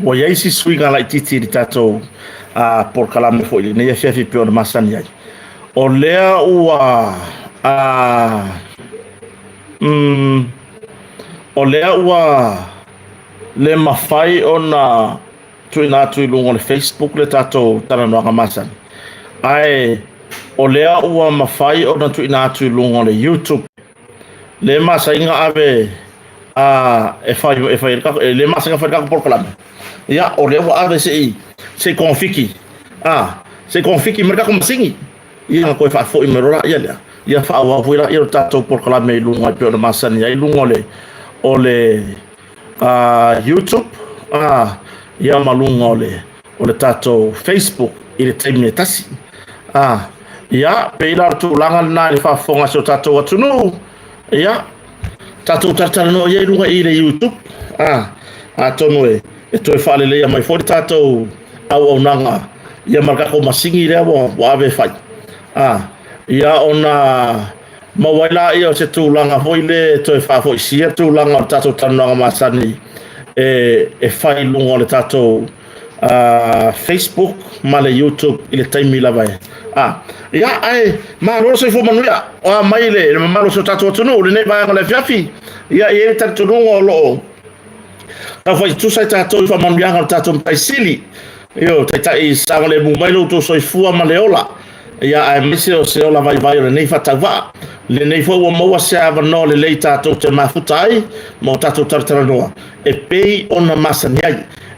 Ua i ai si suiga laitiiti i le tatou polokalame foi i lenei afiafi e pei ona masani ai. O lea ua o lea ua le mafai ona tuuina atu i luga o le Facebook le tatou talanoaga masani, ae o lea ua mafai ona tuuina atu i luga o le YouTube. Le masani ave a e fai e fai e le masani fai le polokalame. Ia, o lea ua ave se i kogafiti, a se i kogafiti mai le tatou masini. Ia, ona toe faafoi mai loa lea lea. Ia faaauau foi lea o le tatou polokalame i luga e pei ona masani ai i luga o le YouTube, ia ma luga o le tatou Facebook i le taimi e tasi. Ia, pei la o le tulaga lena i le faafofoga a si o tatou atunuu. Ia, tatou talatalanoa i ai i luga i le YouTube. Atonu e toe faaleleia mai foi le tatou auaunaga ia ma le tatou masini lea ua ave e fai. Ia ona maua ai lea o se tulaga foi lea e toe faafoisia tulaga o le tatou talanoaga masani e fai i luga o le tatou Facebook ma le YouTube i le taimi lava e. Ia, ae malo le soifua manuia. O a mai le mamalu o si o tatou atunuu i lenei vaega o le afiafi. Ia, e i ai le talitonuga o lo o taufaitusa i tatou i faamanuiaga o le tatou Matai Sili. Io, taitai saogalemu mai lo outou soifua ma le ola. Ia, aemaise o se ola vaivai o lenei faatauvaa. Lenei foi ua maua se avanoa lelei tatou te mafuta ai ma o tatou talatalanoa e pei ona masani ai.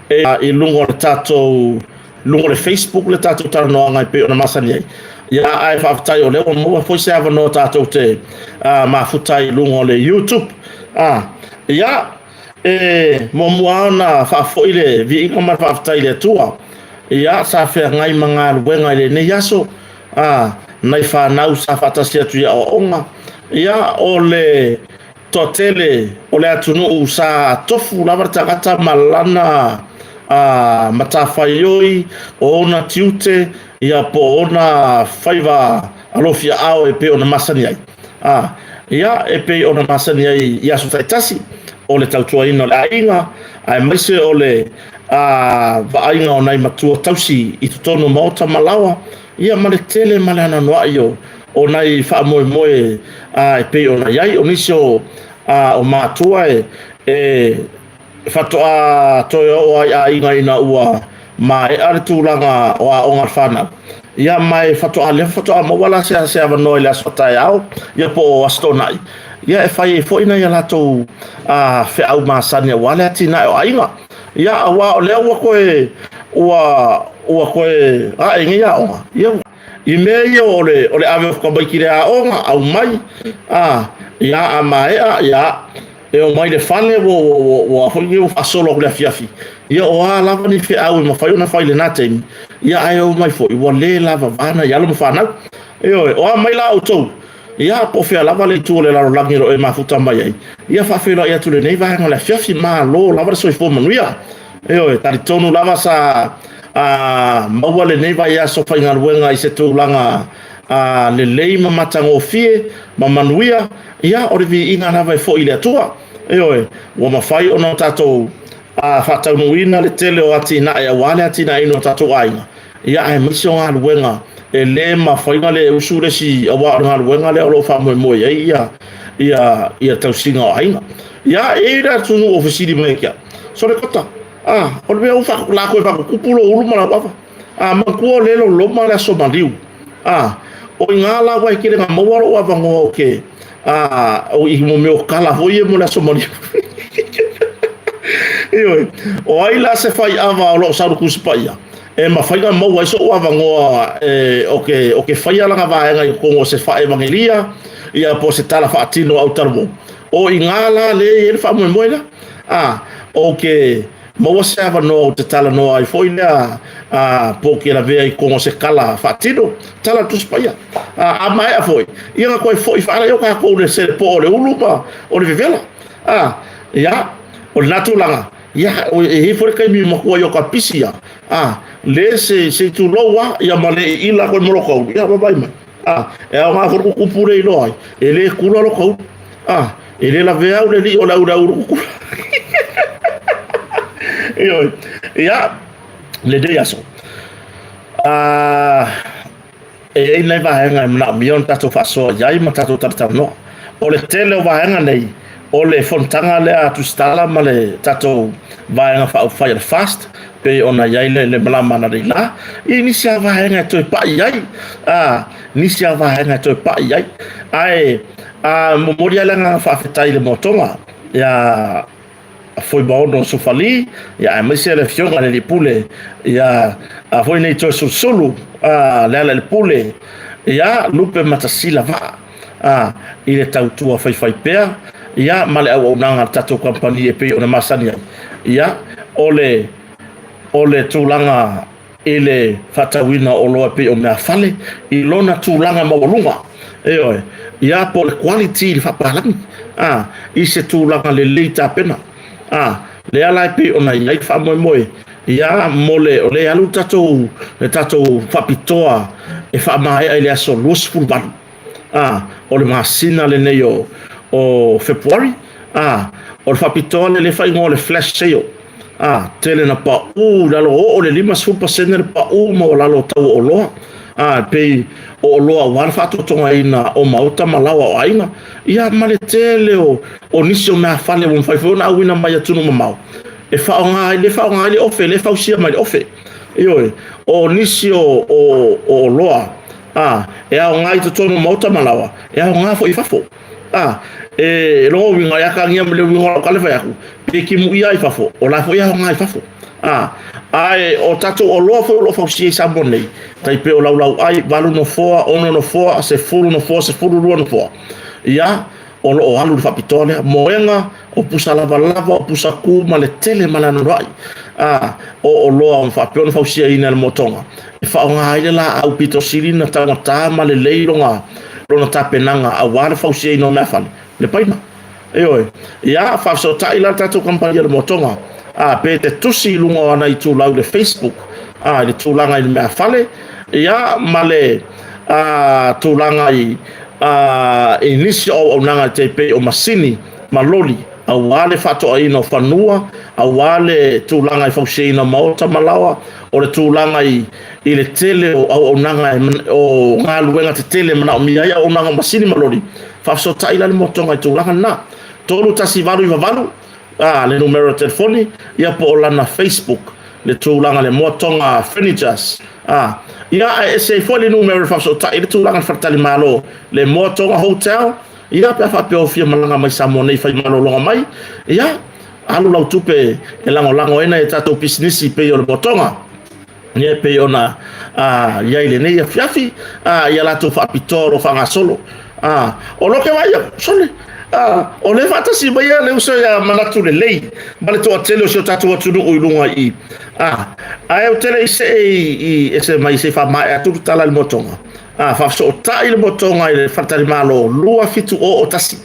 E i luga o le tatou luga o le Facebook le tatou talanoaga e pei ona masani ai. Ia, ae faafetai o lea ua maua foi se avanoa tatou te mafuta ai i luga o le YouTube. Ia, e muamua ona faafoi le viiga ma le faafetai i le Atua. Ia, sa feagai ma galuega i lenei aso, nai fanau sa faatasi atu i aoaoga. Ia, o le toatele o le atunuu sa tofu lava le tagata ma lana matafaioi, o ona tiute, ia po o ona faiva alofiaao e pei ona masani ai. Ia, e pei ona masani ai i aso taitasi, o le tautuaina o le aiga, aemaise o le vaaiga o nai matua tausi i totonu o maota ma laoa, ia ma le tele ma le anoanoai o nai faamoemoe e pei ona i ai. O nisi o matua e faatoa toe oo ai aiga ina ua maea le tulaga o aoga a le fanau. Ia, ma e faatoa lea faatoa maua la se avanoa i le aso taeao, ia po o Aso Toonai, ia e fai ai foi nai a latou feau masani aua le atinae o aiga. Ia, aua o lea ua toe ua toe ae nei aoga. Ia, i mea ia o le ave o tamaiti i le aoga, aumai, ia a maea, ia e o mai le fale ua foi nei ua faasolo atu le afiafi. Ia, o a lava ni feau e mafai ona fai i lena taimi, ia ae o mai foi ua le lava vana i alo ma fanau. Ioe, o a mai la outou, ia po o fea lava le itu o le lalolagi o lo o e mafuta mai ai, ia faafeiloai atu i lenei vaega o le afiafi. Malo lava le soifua manuia. Ioe, talitonu lava sa maua lenei vaiaso faigaluega i se tulaga lelei ma matagofie ma manuia. Ia, o le viiga lava e foi i le Atua. Ioe, ua mafai ona tatou faataunuuina le tele o atinae aua le atinaeina o tatou aiga. Ia, aemaise o galuega e le mafai ona le usu le isi, aua o le galuega lea o lo o faamoemoe ai ia tausiga o aiga. Ia, e i ai le atunuu o fesili mai ia, sole kota, o le mea ua latou e faatutupu lou ulu ma lau ava. Manatua o lea e loloma le aso maliu. O i ina la ua e tele na maua lou avanoa o ke o i mo mea o kala foi ia mo le aso maliu. Ioe, o ai la se faiava o loo sau le Tusi Paia e mafai ona maua ai so'u avanoa o ke faia lana vaega i totonu o se faaevagelia, ia po o se tala faatino autalavou. O i ina la lea e i ai le faamoemoe lea. O ke maua se avanoa ou te talanoa ai foi lea, po o ke lavea i totonu o se tala faatino, tala o le Tusi Paia. A maea foi, ia na toe foi faala o tatou le se po o le ulu ma o le vevela. Ia, o lena tulaga, ia, e i ai foi le taimi matua i o ka pisi ia, le se tulou a, ia ma le ila koe mo lo kaulu, ia vaai mai. E aoga foi le kukupu le iloa ai, e le kula lo kaulu. E le lavea au le lii o le au le au kukula. Ioe. Ia, lenei aso. E i ai nai vaega e manaomia ona tatou faasoa i ai ma tatou talatalanoa. O le tele o vaega nei, o le fonotaga lea a Tusitala ma le tatou Vaega Faaupufai a le FAST, pei ona i ai le malama analeila, i nisi lava vaega e toe pai i ai, a, nisi lava vaega e toe pai i ai. Ae a, momoli lava le agaga faafetai i le moatoga ia Fuimaono Sufali, ia aemaise le afioga i le Alii Pule ia foi nei Toesulusulu, a, Lealailepule, ia Lupe Matasila Vaa, a, i le tautua faifaipea, ia ma le auaunaga a le tatou kamupani e pei ona masani ai. Ia, o le tulaga i le faatauina o oloa e pei o meafale i lona tulaga maualuga, ioe, ia po o le quality i le faapalagi, a, i se tulaga lelei tapena, a, lea la e pei ona i ai le faamoemoe, ia, mo le, o lea e alu le tatou faapitoa e faamaea i le aso 28, a, o le masina lenei o Fepuari, a, o le faapitoa lea e faaigoa o le flash sale. A, tele na paʻu i lalo, oo le 50% le paʻu maualalo o tau o oloa, a, e pei o oloa aua le faatotogaina o maota ma laoa o aiga, ia ma le tele o nisi o meafale ua mafai foi ona auina mai atunuu mamao e faaaoga ai, le faaaoga ai le ofe, le fausia mai le ofe. Ioe, o nisi o oloa, a, e aoga i totonu o maota ma laoa, e aoga foi i fafo. A, e lona uiga e atagia mai le uiga o lau tala e fai atu, pe timuia i fafo, o la foi e aoga i fafo. A, ae o tatou oloa foi o lo o fausia i Samoa nei, tai pei o laulauai, 8 nofoa, 6 nofoa, 10 nofoa, 12 nofoa. Ia, o lo o alu i le faapitoa lea. Moega, o pusa lavalava, o pusa kū ma le tele ma le anoanoai a o oloa ua faapea ona fausiaina e le motoga e faaaoga ai le laau pito sili ona taugata ma lelei lona tapenaga aua le fausiaina o meafale le paina. Ioe. Ia, faafesootai la le tatou kamupani a le motoga, a, pe te tusi i luga o ana itulau i le Facebook, a, i le tulaga i le meafale, ia, ma le tulaga i nisi o auaunaga e tai pei o masini ma loli aua le faatoaina o fanua, aua le tulaga i fausiaina o maota ma laoa, o le tulaga i le tele o auaunaga o galuega tetele e manaomia ai auaunaga o masini ma loli. Faafesootai la le motoga i tulaga lena. 31898 le numera o telefoni, ia po o lana Facebook, le tulaga le Moatoga Furnitures. Ia, ae ese ai foi le numera e faafesootai i le tulaga i le faletalimalo, le Moatoga Hotel, ia pe a faapea ua fia malaga mai Samoa nei fai malologa mai, ia, alu lau tupe e lagolago ai nai a tatou pisinisi pei o le Moatoga. Ia e pei ona i ai lenei afiafi, ia latou faapitoa o lo o faagasolo. O lo ke vaai aku, sole, o lea e faatasi mai le uso ia Manatu Lelei ma le toatele o si o tatou atunuu i luga i i. Ae ou te le i see i ese mai se i faamaea atu le tala i le motoga. Faafesootai le motoga i le faletalimalo 2701,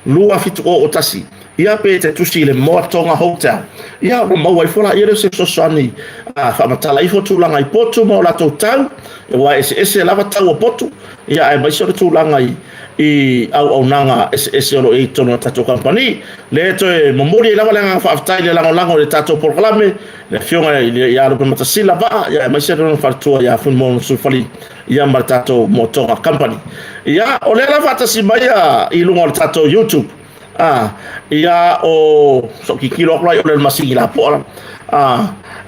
2701. Ia pe te tusi i le Moatoga Hotel, ia ona maua ifo laia lea o se fesoasoani, faamatala ifo tulaga i potu ma o latou tau, aua e eseese lava tau o potu, ia aemaise o le tulaga i auaunaga eseese o lo o i ai i totonu o le tatou kamupani. Lea e toe momoli ai lava le agaga faafetai i le lagolago i le tatou polokalame, le Afioga ia Lupematasila Vaa, ia aemaise lona faletua ia Fuimaono Sufali, ia ma le tatou Moatoga Company. Ia, o lea la faatasi mai i luga o le tatou YouTube, ia o so kikilo aku lai o le masini la poa la.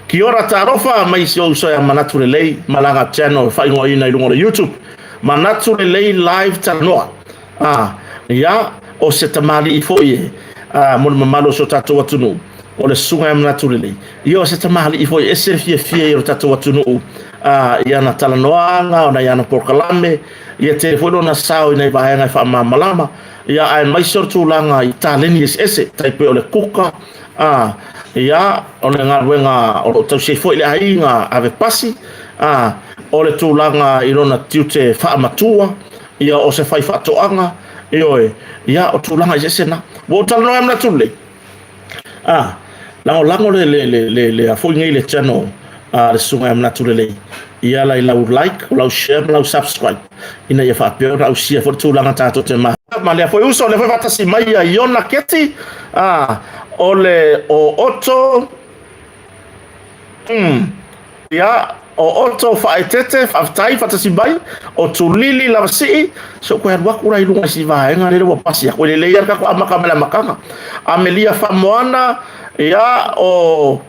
Kia ora talofa mai si ou uso ia Manatu Lelei ma lana channel e faaigoaina i luga o le YouTube. Manatu Lelei Live Talanoa. Ia, o se tamalii foi e mo le mamalu o si o tatou atunuu, o le susuga ia Manatu Lelei. Ia o se tamalii foi e ese le fiafia i o tatou atunuu i ana talanoaga, ona i ana polokalame, ia tele foi lona sao i nai vaega e faamalamalama. Ia aemaise o le tulaga i taleni eseese, tai pei o le kuka, a, ia, o le galuega o lo o tausi ai foi le aiga ave pasi, a, o le tulaga i lona tiute faamatua, ia, o se faifaatoaga, ioe, ia, o tulaga eseese na. Ua ou talanoa ai manatu lelei, a, lagolago le, le, le, le, le a foi nei le channel a le susuga ia Manatu Lelei, ia la i lau like, o lau share ma lau subscribe, ina ia faapea ona ausia foi le tulaga tatou te ma. Ma lea foi uso, lea foi faatasi mai ia Iona Keti, a, o le o Otto. Ia, o Otto Faaeteete, faafetai, faatasi mai, o Tulili Lavasii, se ou toe alu atu la i luga i si vaega lea ua pasi atu, e lelei lava le tatou amata mai le amataga. Amelia Faamoana, ia, o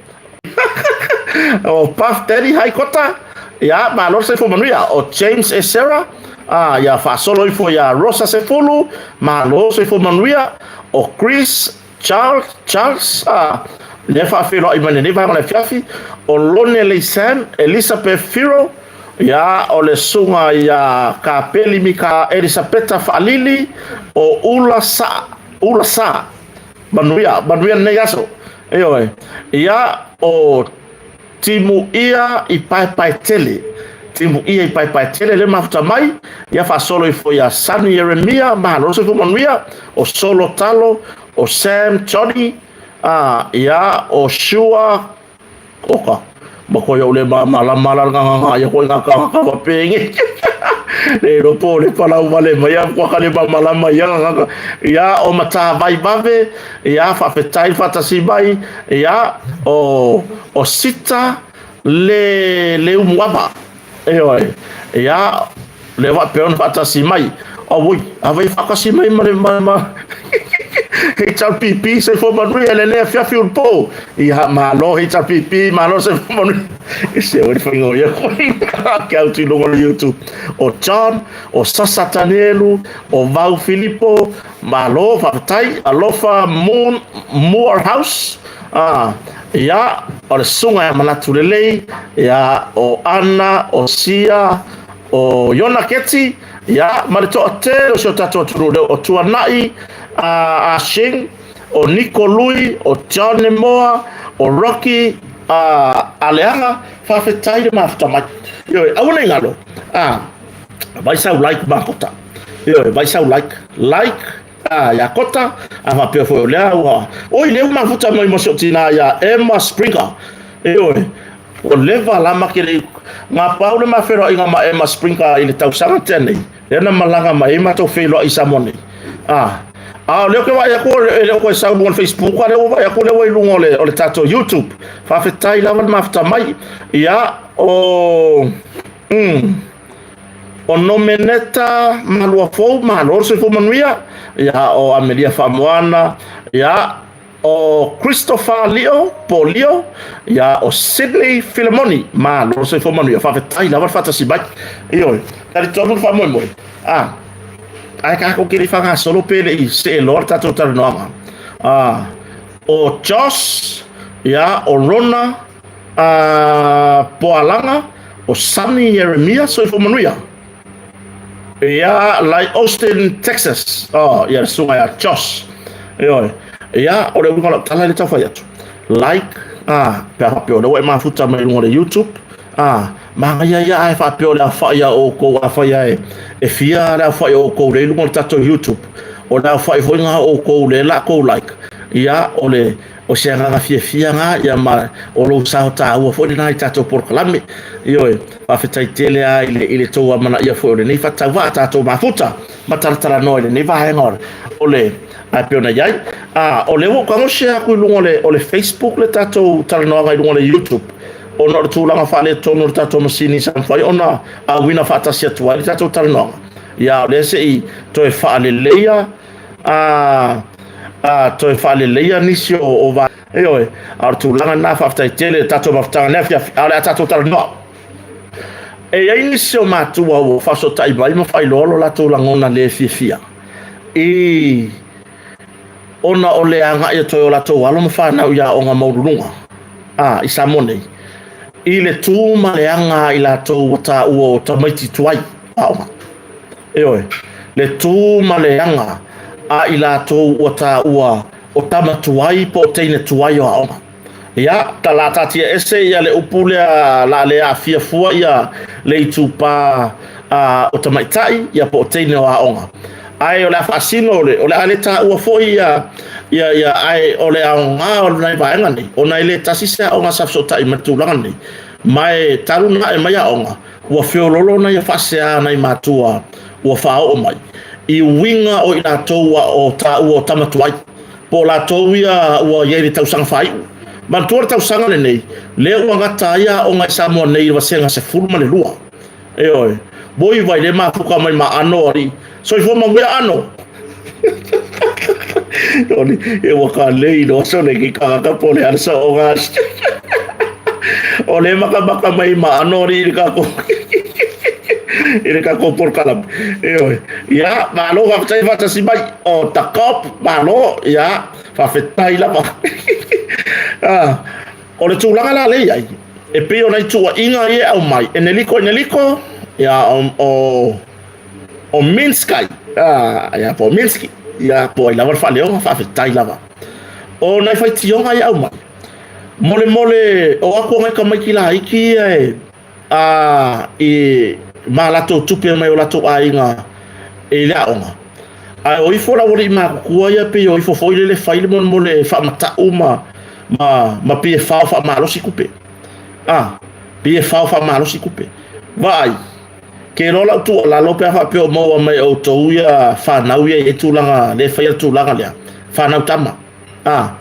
o Puff Daddy Hai Kota, ia, malo le soifua manuia. O James Esera, ah, ia faasolo ifo ia Rosa Sefulu, malo le soifua manuia. O Chris Charles, Charles, ah, lea faafeiloai mai lenei vaega o le afiafi, o Lone Leisam, Elizabeth Firo, ia, o le susuga ia Kapeli Mika Elisapeta Faalili, o Ula Sa, Ula Sa, manuia, manuia lenei aso. Ioe, ia, o Timuia i Paepaetele. Timuia i Paepaetele le mafuta mai, ia faasolo ifo ia Sani Ieremia, malo le soifua manuia, o Solo Talo, o Sam Johnny, a, ia, o Shua, oka, ma koe ou le malama la nganga ia koe ngā kāngaka wapenge. Le ropo le palau vale mai a kua ka le malama ia nganga. Ia o matawai vave, ia faafetai faatasi mai, ia o o Sita le le umuava. Ioe. Ia le faapea ona faatasi mai. Auoi, a vai faatasi mai ma le ma, ma HRPP soifua manuia le lea fiafi ulu Ia malo HRPP, malo soifua manuia. E se oi whainga o ia koe. Ke au tui lunga o le YouTube. O John, o Sasa Tanielu, o Vau Filipo, malo faafetai, Alofa Moon, Moorhouse, ah, ia, o le susuga ia Manatu Lelei, ia, o Ana, o Sia, o Iona Keti, ia, ma le toatele o si o tatou atunuu lea, o Tuanai, a, a Shing, o Niko Lui, o John Moa, o Rocky, a, Aleaga, faafetai le mafuta mai. Ioe, aua ne i galo, a, vai sau like ma kota. Ioe, vai sau like, like, a ia Kota, a faapea foi o lea ua, oi lea ua mafuta mai ma si ou tinā ia Emma Springer. Ioe, ua leva la ma ke le, ngā pau le mawheroaiga ma Emma Springer i le tausaga tea nei, lea na malaga mai ai matou feiloai i Samoa nei. A, a o lea ou te vaai atu e le o toe sau i luga o le Facebook, a lea ua vaai atu lea ua i luga o le, o le tatou YouTube. Faafetai lava le mafuta mai. Ia, o, O Nomeneta Maluafou, malo le soifua manuia. Ia, o Amelia Faamoana, ia, o Christopher Lio, po Lio, ia, o Sydney Filemoni, malo le soifua manuia. Faafetai lava le faatasi mai. Ioe, talitonu le faamoemoe. Ah, ae tatou te le i faagasolo pe le i see loa le tatou talanoaga. Ah, o Josh, ia, o Rona, a Poalaga, o Sonny Ieremia, soifua manuia. Ia, lai Austin, Texas. Oh, ia le susuga ia Josh. Ioe. Ia, o le uiga o lau tala i le tau fai atu. Like, ah, pe a faapea o lea ua e mafuta mai luga o le YouTube, ah, manaia ia ae faapea o le aofai a outou, afai ae e fia le aofai o outou lea i luga o le tatou YouTube, o le aofai foi lena o outou lea la tou like, ia, o le O se agaga fiafia lena, ia ma o lou sao taua foi lena i tatou polokalame. Ioe, faafetai tele lava i le, i le tou amanaia foi o lenei faatauvaa tatou mafuta ma talatalanoa i lenei vaega o le, o le ae pei ona i ai. A, o lea ua ou tago share atu i luga o le, o le Facebook le tatou talanoaga i luga o le YouTube ona o le tulaga faaletonu o le tatou masini sa mafai ona auina faatasi atu ai le tatou talanoaga. Ia, o lea se i toe faaleleia a a toe faaleleia nisi o, o va ioe, a o le tulaga lena. Faafetai tele le tatou mafutaga nei afiafi, a o le a tatou talanoa. E i ai nisi o matua ua faasootai mai ma faailoa lo latou lagona le fiafia i ona o le agai atu ai o latou alo ma fanau i aoga maualuluga a i Samoa nei, i le tu ma le aga a i latou ua taua o tamaiti tuai aoga. Ioe, le tu ma le aga a i latou ua taua o tama tuai po o teine tuai o aoga. Ia, ta la taatia ese ia le upu lea la le aafia fua ia le itupa a, o tamaitai ia po o teine o aoga. Ae o le a faasino o le, o le a le taua foi ia, ia, ia, ae o le aoga o lenei vaega nei, ona e le tasi se aoga sa fesootai ma le tulaga nei. Ma e talu ona ae mai aoga, Ua feololo nai faasea a nai matua ua faaoo mai, i uiga o i latou ua o taua o tama tuai, po o latou ia ua i ai i le tausaga faaiu, Manatua le tausaga lenei, lea ua gata ai aoga i Samoa nei i le vasega 12. Ioe. Moi vai le mafuka mai ma ano alii. Soifua manuia ano. Oli, e ua ka lei no so le ki ka ka po le ala sa o ga. O le maka maka mai ma ano alii le ka ko. I le ka ko por kalam. Ioe. Ia, malo faafetai faatasi mai. O takop, malo, ia, faafetai lava. Ah, o le tulaga la lea i ai, e pei o nai tuuaiga ia e aumai, Eneliko, Eneliko, ia, o Minsky, ah, ia, po o Minsky, ia, po o ai lava le faaleoga, faafetai lava. O nai faitioga ia e aumai, molemole o aku ngai tamaiti laiti ia e, a i ma latou tupe mai o latou aiga i le aoga. Ae o ifo la ua matutua ia pei o ifo foi lele fai le molemole e faamatau ma pei e fao faamalosi tupe. A, pei e fao faamalosi tupe. Vaai, ke loa lau tuualalo pe a faapea o maua mai e outou ia fanau ia i tulaga le faia le tulaga lea, fanau tama. A,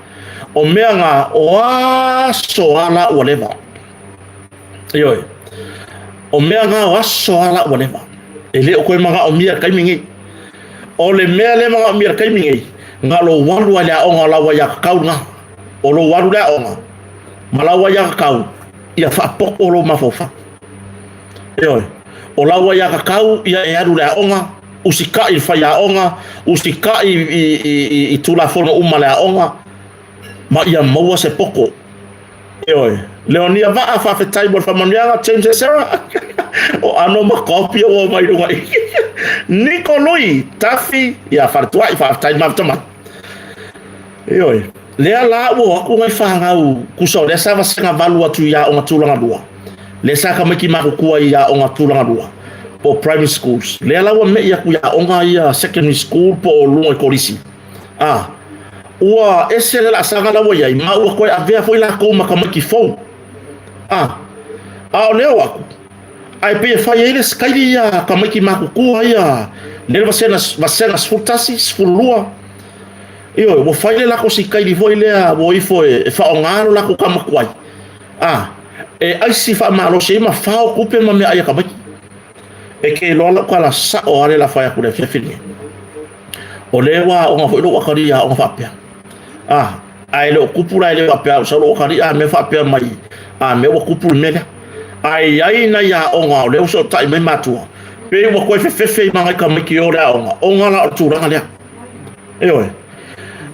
o mea nga o aso a la ua leva. Ioe. O mea ngā o aso a la ua leva. E le o koe manaomia le taimi nei. O le mea le manaomia le taimi nei, na lou alu ai le aoga o lau aiatatau lena. O lou alu le aoga, ma lau aiatatau, ia faapoto lou mafaufau. Ioe. O lau aiatatau ia e alu le aoga, usitai i le faiaoga, usitai i Tulafono uma a le aoga, ma ia maua se poto. Ioe. Leonia Vaa, faafetai mo le faamanuiaga. James Esera, o ano ma kopi ua mai luga i. Niko Lui, Tafi, ia Faletuai, faafetai mafuta mai. Ioe. Lea la ua o atu ngai fanau, kusa o lea sa vasega valu atu i aoga tulaga lua. Lea sa tamaiti matutua i aoga tulaga lua, po o primary schools. Lea la ua me'i atu i aoga ia secondary school po o luga i kolisi. A, ua ese le laasaga la ua i ai, ma ua toe avea foi lakou ma tamaiti fou. A, a o lea o aku, ae pei e fai ai le sikaili ia tamaiti matutua ia, lea le vasega, vasega 11, 12, ioe, ua fai le latou sikaili foi lea ua ifo e faaaoga lo latou tama tuai, a, e aisi faamalosi ai ma fao tupe ma meaai a tamaiti. E ke iloa lau tala sao lava lea o le a fai atu i le afiafi lenei. O lea ua aoga foi lou atalii i aoga faapea. A, ae le o tupu la e le faapea au sau lou atalii a mea faapea mai, a mea ua tupu le mea lea. Ae i ai nai aoga o lea ua fesootai mai matua, pei ua toe fefefe i magai tamaiti o le aoga, ona la o le tulaga lea. Ioe.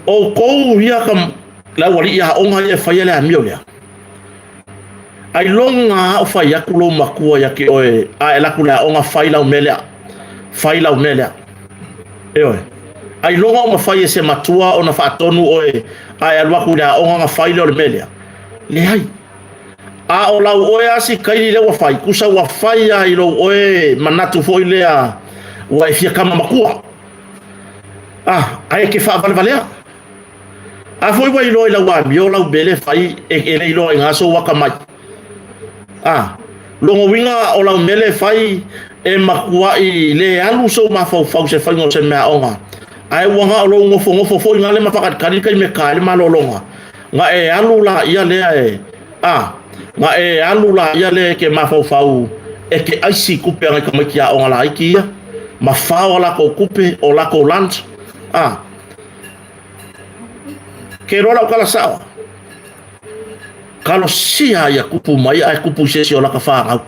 Outou ia ka, le aualii aoga ia e faia le amio lea, Ailoga a o fai atu lou matua ia te oe a e alu atu i le aoga fai lau mea lea, fai lau mea lea. Ioe. Ailoga o mafai e se matua ona faatonu oe a e alu atu i le aoga ona fai lea o le mea lea. Leai. A o lau oe a sikaili lea ua fai, tusa ua fai lava i lou oe manatu foi lea ua e fia kama matua. Ah, ae e te faavalevalea. A foi ua iloa i lau amio lau mea lea e fai e le iloa i gā sou akamai. A, lona uiga o lau mea lea e fai e matuai le alu sou mafaufau i se faiga o se meaaoga, ae ua na o lou nofonofo foi gā lea ma faakalikali le taimi e ta ai le malologa, na e alu laia lea e, a, na e alu laia lea e te mafaufau e te aisi i tupe a nai tamaiti aoga laiti ia, ma fao a latou tupe, o latou lunch, a. Ke iloa lau tala sao. Kalosia ia kupu mai ae kupu i se isi o laka fanau.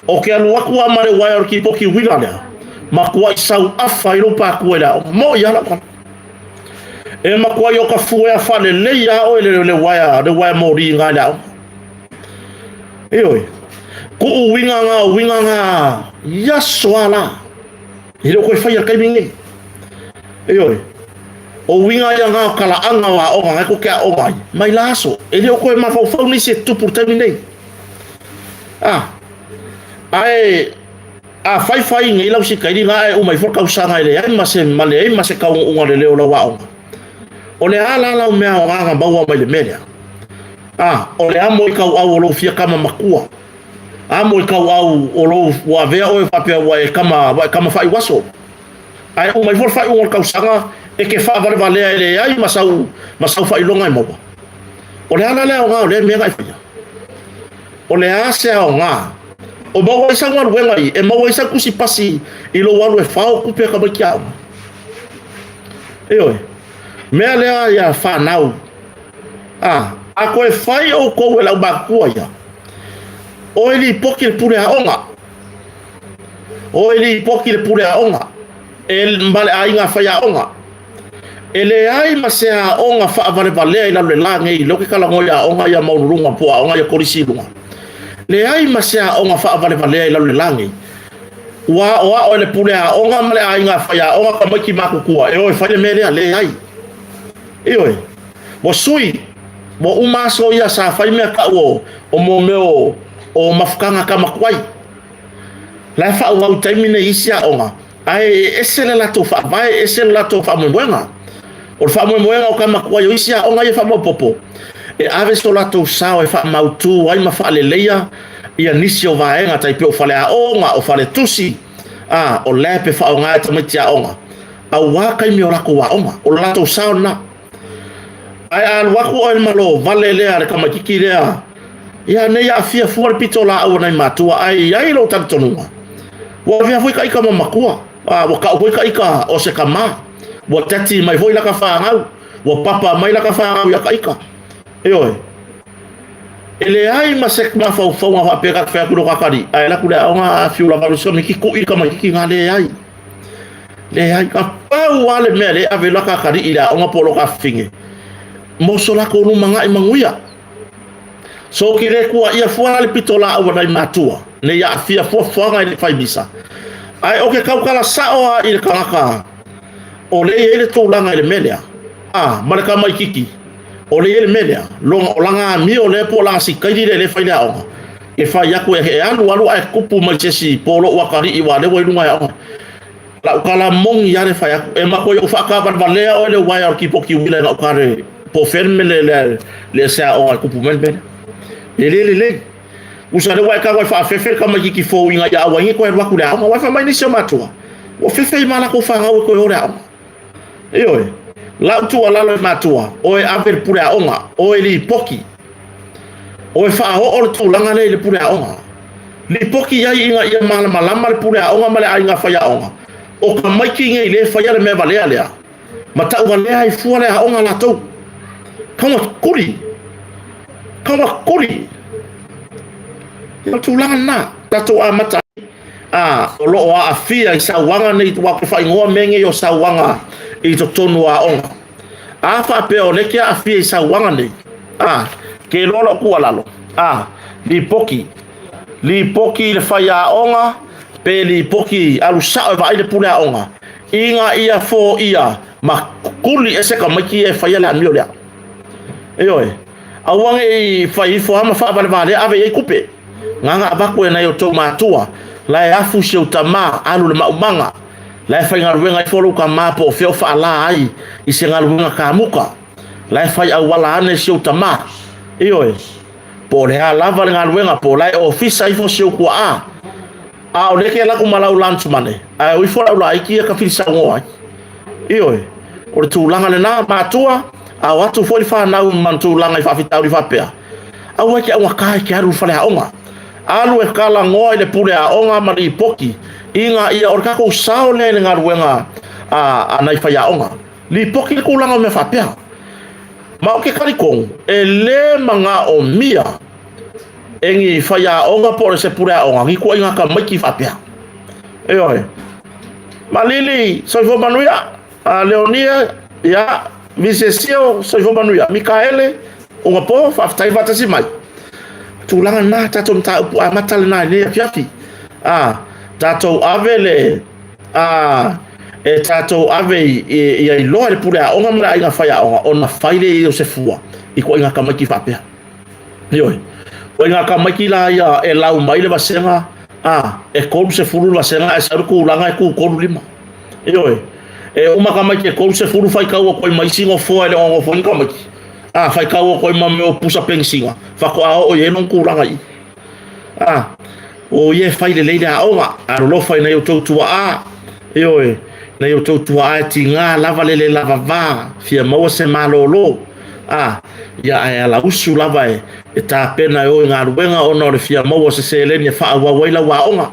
O ke alu aku a ma le uaea o le kipoki uila lea, matuai sau afa i lou pākua i le aoga. Moʻi lava lau tala. E matuai o ka fuea faalelei lava oe le, le uaea, le uaea moli i le aoga. Ioe. Kuu uiga ngā, uiga ngā, i aso a la. E le o toe faia i le taimi lenei. Ioe. O uiga ia ngā o kalaaga o aoga ngai ko ke aoga ai. Mai la aso. E le o toe mafaufau nisi e tupu i le taimi lenei. A. Ae a faifai nei lau sikaili nga e uma ifo le tausaga e leai ma se ma leai ma se taunuuga o le leo o lau aoga. O le a la lau mea aoga na maua mai le mea lea? A, o le amo i kauʻau o lou fia kama matua. Amo i kauʻau o lou ua avea oe faapea ua e kama, ua e kama faaiuaso. Ae uma ifo le faaiuga o le tausaga, e te faavalevalea e leai ma sau, ma sau faailoga e maua. O le a la le aoga o lea mea na e faia? O le a se aoga o maua ai sau galuega i, e maua ai sau tusi pasi i lou alu e fao tupe a tamaiti aoga? Ioe, mea lea ia fanau, a, a toe fai outou e le aumatutua ia, o e lipoti i le pule aoga, o e lipoti i le pule aoga, e ma le aiga faiaoga. E leai ma se aoga faavalevalea i lalo i le la nei, lea ou te talanoa i aoga ia maualuluga po o aoga ia kolisi i luga. Leai ma se aoga faavalevalea i lalo i le la nei. Ua aoao e le pule aoga ma le aiga faiaoga tamaiti matutua e o e fai le mea lea. Leai. Ioe. Ua sui, ua uma aso ia sa fai mea tau o, o mo mea o, o mafutaga tama tuai. La e faaauau i taimi nei isi aoga, ae e ese le latou faavae, ese le latou faamoemoega. O le faamoemoega o tama tuai o isi aoga ia faamaopoopo, e ave so latou sao e faamautu ai ma faaleleia ia nisi o vaega tai pei o faleaoga, o faletusi, a, o lab e faaaoga e tamaiti aoga, aua taimi o latou aoga. O le latou sao lena. Ae a alu atu oe i le malo vale lea le tamaititi lea, ia ne i aafia fua le pitolaau a nai matua, ae i ai lou talitonuga, ua avea foi taita ma matua, a, ua tau foi taita o se tama, ua tati mai foi laka fanau, ua papa mai laka fanau ia taita. Ioe. E leai ma se mafaufauga faapea ta te fai atu i lo ta atalii, ae alu atu i le aoga a fiu lava alu se tamaititi tui le tamaititi na, leai. Leai, na pau lava le mea lea e ave laka atalii i le aoga po o lo afafine, mo so latou lumanai manuia. So ki le tuaia fua la le pitolaau a nai matua, ne i aafia fuafuaga i le fai misa. Ae o ke tautala sao lava i le tagata o lea e i ai le tulaga i le mea lea, a, ma le tamaititi, o lea e i ai le mea lea, lona, o lana amio lea po o lana sikaili lea e le fai i le aoga, e fai atu e alu alu ae tupu mai se isi po o lou atalii aua o lea ua i luga e aoga. Lau tala moni lava le fai atu, e matuai ou faataavalevale'a oe le uaea o le kipoti uila i gauta le po o fea le mea le le se aoga e tupu mai le mea lea. E le lelei. Tusa lea ua e tago e faafefe le tamaititi fou ina ia aua ai ne i toe alu atu i le aoga. Aua fai mai nisi o matua, ua fefe ai ma latou fanau e toe o i le aoga. Ioe. Lau tuualalo i matua, o e ave i le pule aoga, o e lipoti. O e faaoo le tulaga lea i le pule aoga. Lipoti i ai ina ia malamalama le pule aoga ma le aiga faiaoga, o tamaiti nei lea e faia le mea valea lea, ma tauvalea ai fua le aoga a latou. Kaua kuli. Kaua kuli. Ia o le tulaga lena. Tatou amata ai, a, o lo o aafia i sauaga nei, aua ou te faaigoa mea nei o sauaga i totonu o aoga. A faapea o lea e te aafia i sauaga nei, a, ke iloa lou tuualalo, a, lipoti, lipoti i le faiaoga pe lipoti alu sao e vaai le pule aoga, ina ia foia ma kuli ese tamaiti ia e faia le amio lea. Ioe, aua ne i fai ifo lava ma faavalevalea ave i ai tupe. Gagana avatu e nai outou matua, la e afu si ou tama, alu i le maumaga. La e faigaluega ifo lou tama po o fea o faalā ai i se galuega kamuta. La e fai auala ane si ou tama. Ioe, po o le a lava le galuega, po o la e ofisa ifo si ou tuaa. A o lea e te alu atu ma lau lunch money, ae o ifo lau laiti ia tafilisaunoa ai. Ioe, o le tulaga lena, matua, a o atu foi le fanau ma tulaga i faafitauli faapea, aua e te augata e te alu i le faleaoga. Alu e talanoa i le pule aoga ma lipoti ina ia o le tatou sao lea i le galuega a nai faiaoga. Lipoti le tulaga o mea faapea. Ma ou te talitonu, e le manaomia e ni faiaoga po o se pule aoga ni ituaiga tamaiti faapea. Ioe. Malili, soifua manuia. A Leonia, ia, Visesio, soifua manuia. Mikaele, uga po, faafetai faatasi mai. Tulaga lena, tatou mataupu amata lena i lenei afiafi. A, tatou ave le, a, e tatou ave ia iloa i le pule aoga ma le aiga faiaoga ona fai lea o se fua i ituaiga tamaiti faapea. Ioe. Ituaiga tamaiti la ia e lau mai le vasega, a, e 30 le vasega ae sau le tulaga e tu 35. Ioe. E uma tamaiti e 30 faitau atu ai ma isi nofoa e le o nonofo ai ni tamaiti. A, faitau atu ai ma mea o pusa penisina, faatoa oo i ai lona tulaga i i. A, o ia e fai lelei le aoga, alolofa i nai outou tuaa, ioe, nai outou tuaa e tiga lava le le lavava, fia maua se malolo. A, ia ae alausu lava e, e tapena e o i galuega ona o le fia maua o se seleni e faaauau ai lau aoga.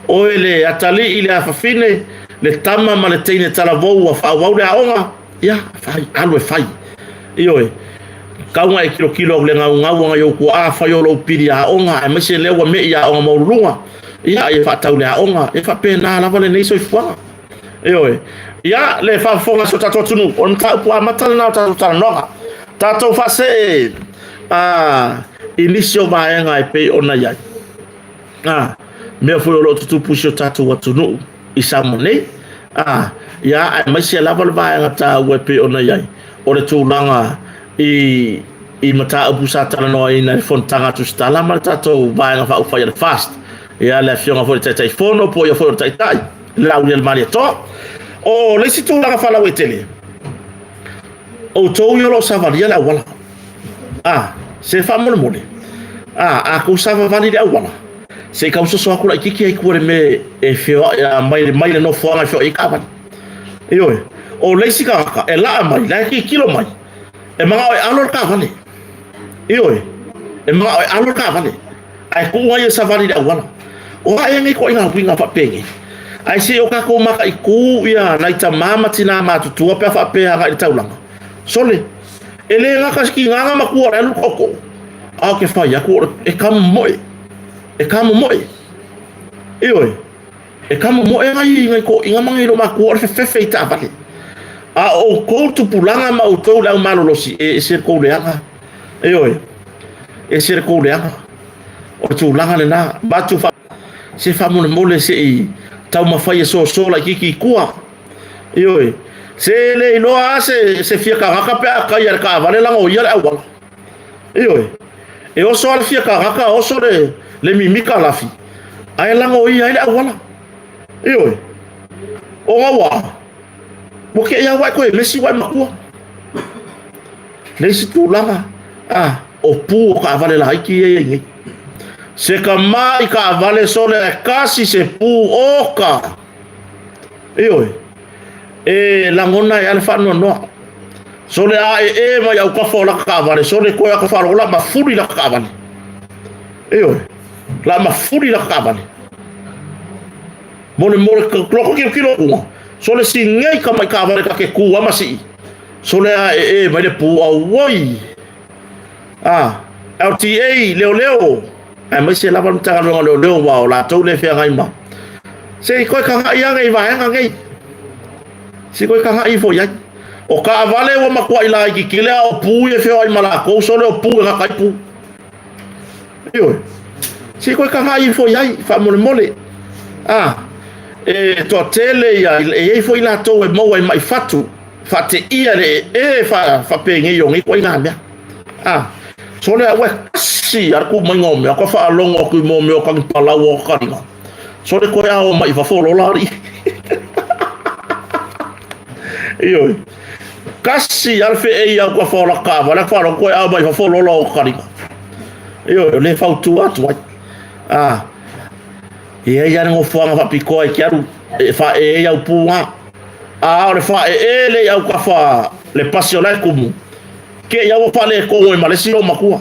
Oe le atalii, le afafine, le tama ma le teine talavou ua faaauau le aoga, ia, fai, alu e fai. Ioe, tau na e tilotilo atu i le gaugau o nai ou tuaa fai o lou pili aoga, aemaise lea ua me'i aoga maualuluga, ia, ia faatau le aoga, e faapena lava lenei soifuaga. Ioe. Ia, le faafofoga a si o tatou atunuu, o le mataupu amata lena o le tatou talanoaga. Tatou faasee i nisi o vaega e pei ona i ai. Mea foi o lo o tutupu i si o tatou atunuu i Samoa nei. Ia, aemaise lava le vaega taua e pei ona i ai, o le tulaga i mataupu sa talanoaina i le fonotaga a Tusitala ma le tatou vaega faaupufai a le FAST. Ia, le afioga foi i le Taitaifono po o ia foi o le Taitai, le Laaulialemalietoa. O le isi tulaga faalauaitele, outou ia o lo o savalia le auala. Se faamolemole, a tou savavali i le auala, se i tau soso atu laitiiti ai tua i le mea e feoai mai le nofoaga e feoai ai taavale. Ioe, o le isi tagata e laa mai, la e tilotilo mai, e manao e alo le taavale. Ioe, e manao e alo le taavale, ae tuu ai e savali i le auala. O a ea nei ituaiga uiga faapenei? Ae se i o tatou mataitu ia nai tama ma tina matutua pe a faapea agai i le taulaga. Sole, e le gata se tiga matua o le alu tootoo, a o ke fai atu e kamomoe, e kamomoe. Ioe, e kamomoe nai nai toeaiina ma nai loomatua o le fefefe i taavale. A o outou tupulaga ma outou le au malolosi, e ese le tou leaga. Ioe, ese le tou leaga. O le tulaga lena, avatu se faamolemole se i taumafai e soso laitiiti i tua. Ioe, se le iloa lava se fia tagata pe a taia e le taavale lagoia le auala. Ioe, e oso lava le fia tagata, oso le mimita lafi, ae lagoia ai le auala. Ioe, ona ua, ua te i lava ua e toe mesi ua e matua. Le isi tulaga, o pu o taavale laiti ia e i ai nei. Se tamai taavale sole ae tasi se pu oka. Ioe, e lagona ai lava le faanoanoa. Sole aee mai autafa o lata taavale, sole toe ata faalogo la mafuli lata taavale. Ioe, la mafuli lata taavale. Mole mole loko kilokilo kuga. Sole singei tamai taavale ta te tu ama sii. Sole aee mai le pu auoi. LTA, leoleo, aemaise lava le Matagaluega o Leoleo aua o latou lea e feagai ma. Se i toe tagai ane i vaega nei. Se i toe tagai ifo i ai. O taavale ua matuai laiti tele a o pu ia e feoai ma latou, sole o pu e gata ai pu. Ioe. Se i toe tagai ifo i ai faamolemole. E toatele ia, e i ai foi latou e maua i mai fatu. Faateia le ee faapenei o nei ituaiga mea. Sole a ua kasi a le tumaiga o mea, ka faalogo atu i mea o tanipalau o kaliga. Sole koe ao mai i fafo lola alii. Ioe. Kasi a le feei au ka whaola kawa, le whaola koe ao mai fafo lola o kaliga. Ioe, o le fautua atu ai. E i ai a le nofoaga faapitoa e te alu e faaee ai au pū ngā. A o le faaee le i autafa le pasi o la e kumu, ke i au ua faaletonu ai ma le isi loomatua.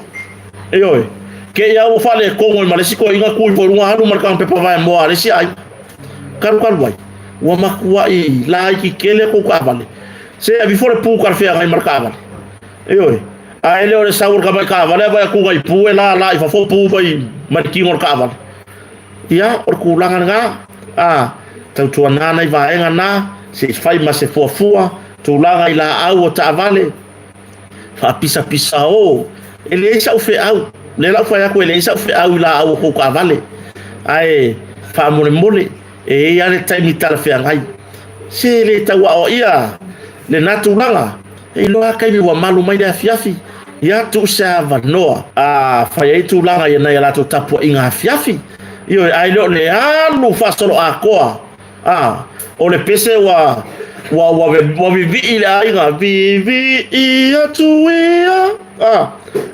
Ioe, ke i au ua faaletonu ai ma le isi toeaina tu ifo i luga alu ma le taga vaemoa a le isi aiga. Kalukalu ai, ua matuai laiti tele kou taavale. Se ave ifo le pū talafeagai ma le taavale. Ioe, ae le o le sau o le tamai taavale ae vaai atu nai pū e lala i fafo pū mai mai le tino o le taavale. Ia, o le tulaga lena, a, tautuana nai vaega na, se i fai ma se fuafua, tulaga i laau o taavale, faapisapisao, e leai sau feau, lea la ua fai atu e leai sau feau i laau o tou taavale, ae faamolemole, e i ai lava le taimi talafeagai. Se le tau aoaia lena tulaga, e iloa lava taimi ua malu mai le afiafi, ia tuu se avanoa a fai ai tulaga i nai a latou tapuaiga afiafi. Ioe, ae le o le alu faasoloatoa, a, o le pese ua ua ua ua vivii le aiga, vivii atu ia, a,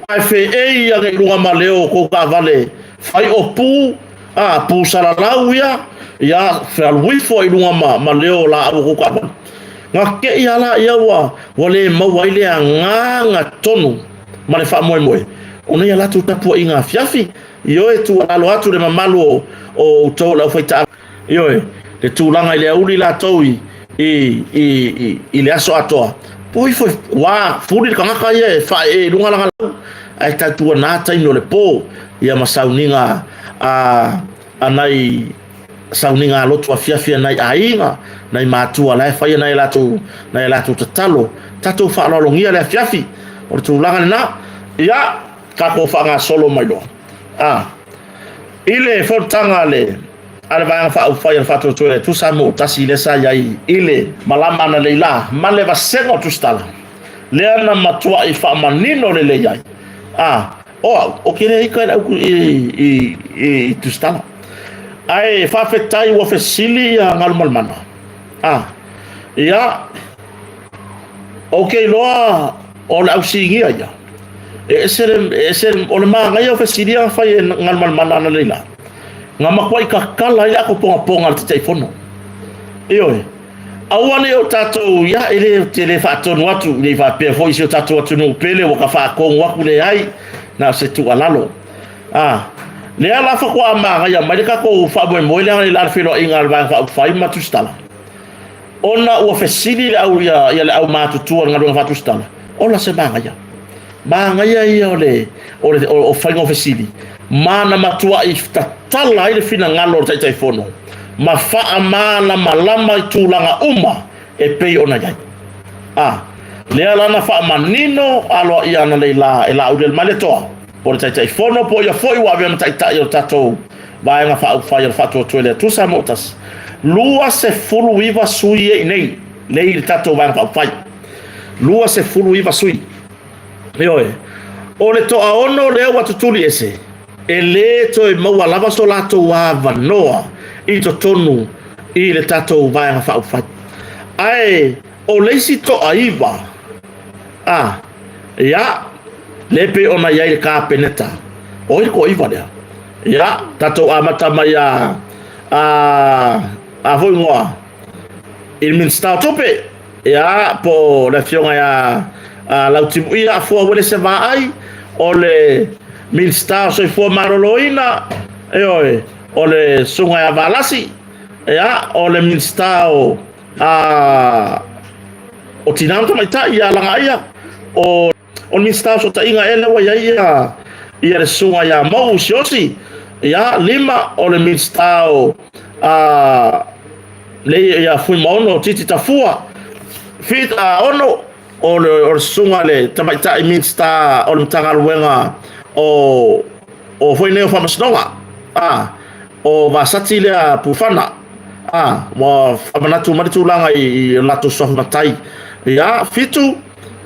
ae feei ane i luga ma leo o tou taavale fai o pu, a, pu salalau ia, ia fealu ifo ai i luga ma leo o laau o tou taavale. Gake'i a laia ua ua le maua ai le agaga tonu ma le faamoemoe ona ia latou tapuaiga afiafi. Ioe, tuualalo atu le mamalu o outou o le aufaitaa. Ioe, le tulaga i le auli latou i, i, i, i, i le aso atoa. Po ifo, ua fuli le tagata ia e faaee i luga lana lau, ae tautuana taimi o le po, ia ma sauniga a, a nai sauniga lotu afiafi a nai aiga, nai matua la e faia nai latou, nai latou tatalo. Tatou faaaloalogia le afiafi, o le tulaga lena. Ia, tatou faagasolo mai loa. A, i le fonotaga a le a le Vaega Faaupufai a le Faatuatua i le Atua Samoa Tasi lea sa i ai i le malama analeila ma le vasega o Tusitala, lea na matuai faamanino lelei ai. A, o au, ou te le ita i le au i, i, i, i Tusitala. Ae faafetai ua fesili ia Galumalemana. A, ia, ou te iloa o le au sinia ia. E ese le, e ese le, o le manaia o fesili ia na fai e Galumalemana analeila. Na matuai tatala ai le ato pongaponga a le Taitaifono. Ioe. Aua ne i o tatou, ia, e le, te le faatonu atu, ne i faapea foi si o tatou atunuu pele ua ka faatonu atu, leai, na o se tuualalo. A, lea la faatoa manaia mai le tatou faamoemoe lea i le feiloaiga a le Vaega Faaupufai ma Tusitala, ona ua fesili le au, ia, ia le aumatutua o le galuega faatusitala, ola se manaia. Manaia ia o le, o le o, o faiga o fesili, ma na matuai tatala ai le finagalo o le Taitaifono ma faamalamalama i tulaga uma e pei ona i ai. A, lea la na faamanino aloaia analeila e Laaulialemalietoa, po o le Taitaifono, po o ia foi ua avea ma taitai o le tatou Vaega Faaupufai o le Faatuatua i le Atua Samoa Tasi. 29 sui e i nei, nei i le tatou Vaega Faaupufai. 29 sui. Ioe. O le toaono lea ua tutuli ese, e lē toe maua lava so latou avanoa i totonu i le tatou Vaega Faaupufai. Ae o le isi toaiva, a, ia, lea pei ona i ai le Kapeneta, o ai le toaiva lea? Ia, tatou amata mai ia, a, a foi ngoa, i le Minisita o Tupe, ia, po o le Afioga ia Lautimuia Afua Uelese Vaai, o le Minisita o Soifua Maloloina, ioe, o le Susuga ia Valasi, ia, o le Minisita o, a, o Tina ma Tamaitai ia Lagaaia, o O le Minisita o Fesootaiga ea lea ua i ai ia, ia le susuga ia Mauu Siaosi, ia, lima, o le Minisita o a, le, ia Fuimaono Titi Tafua, fit, a, ono, o le, o le susuga le tamaitai Minisita o le Matagaluega o, o foi nei o Faamasinoga, a, o Vasati lea Pufana, a, ua faamanatu mai le tulaga i, i latou suafa matai, ia, fitu,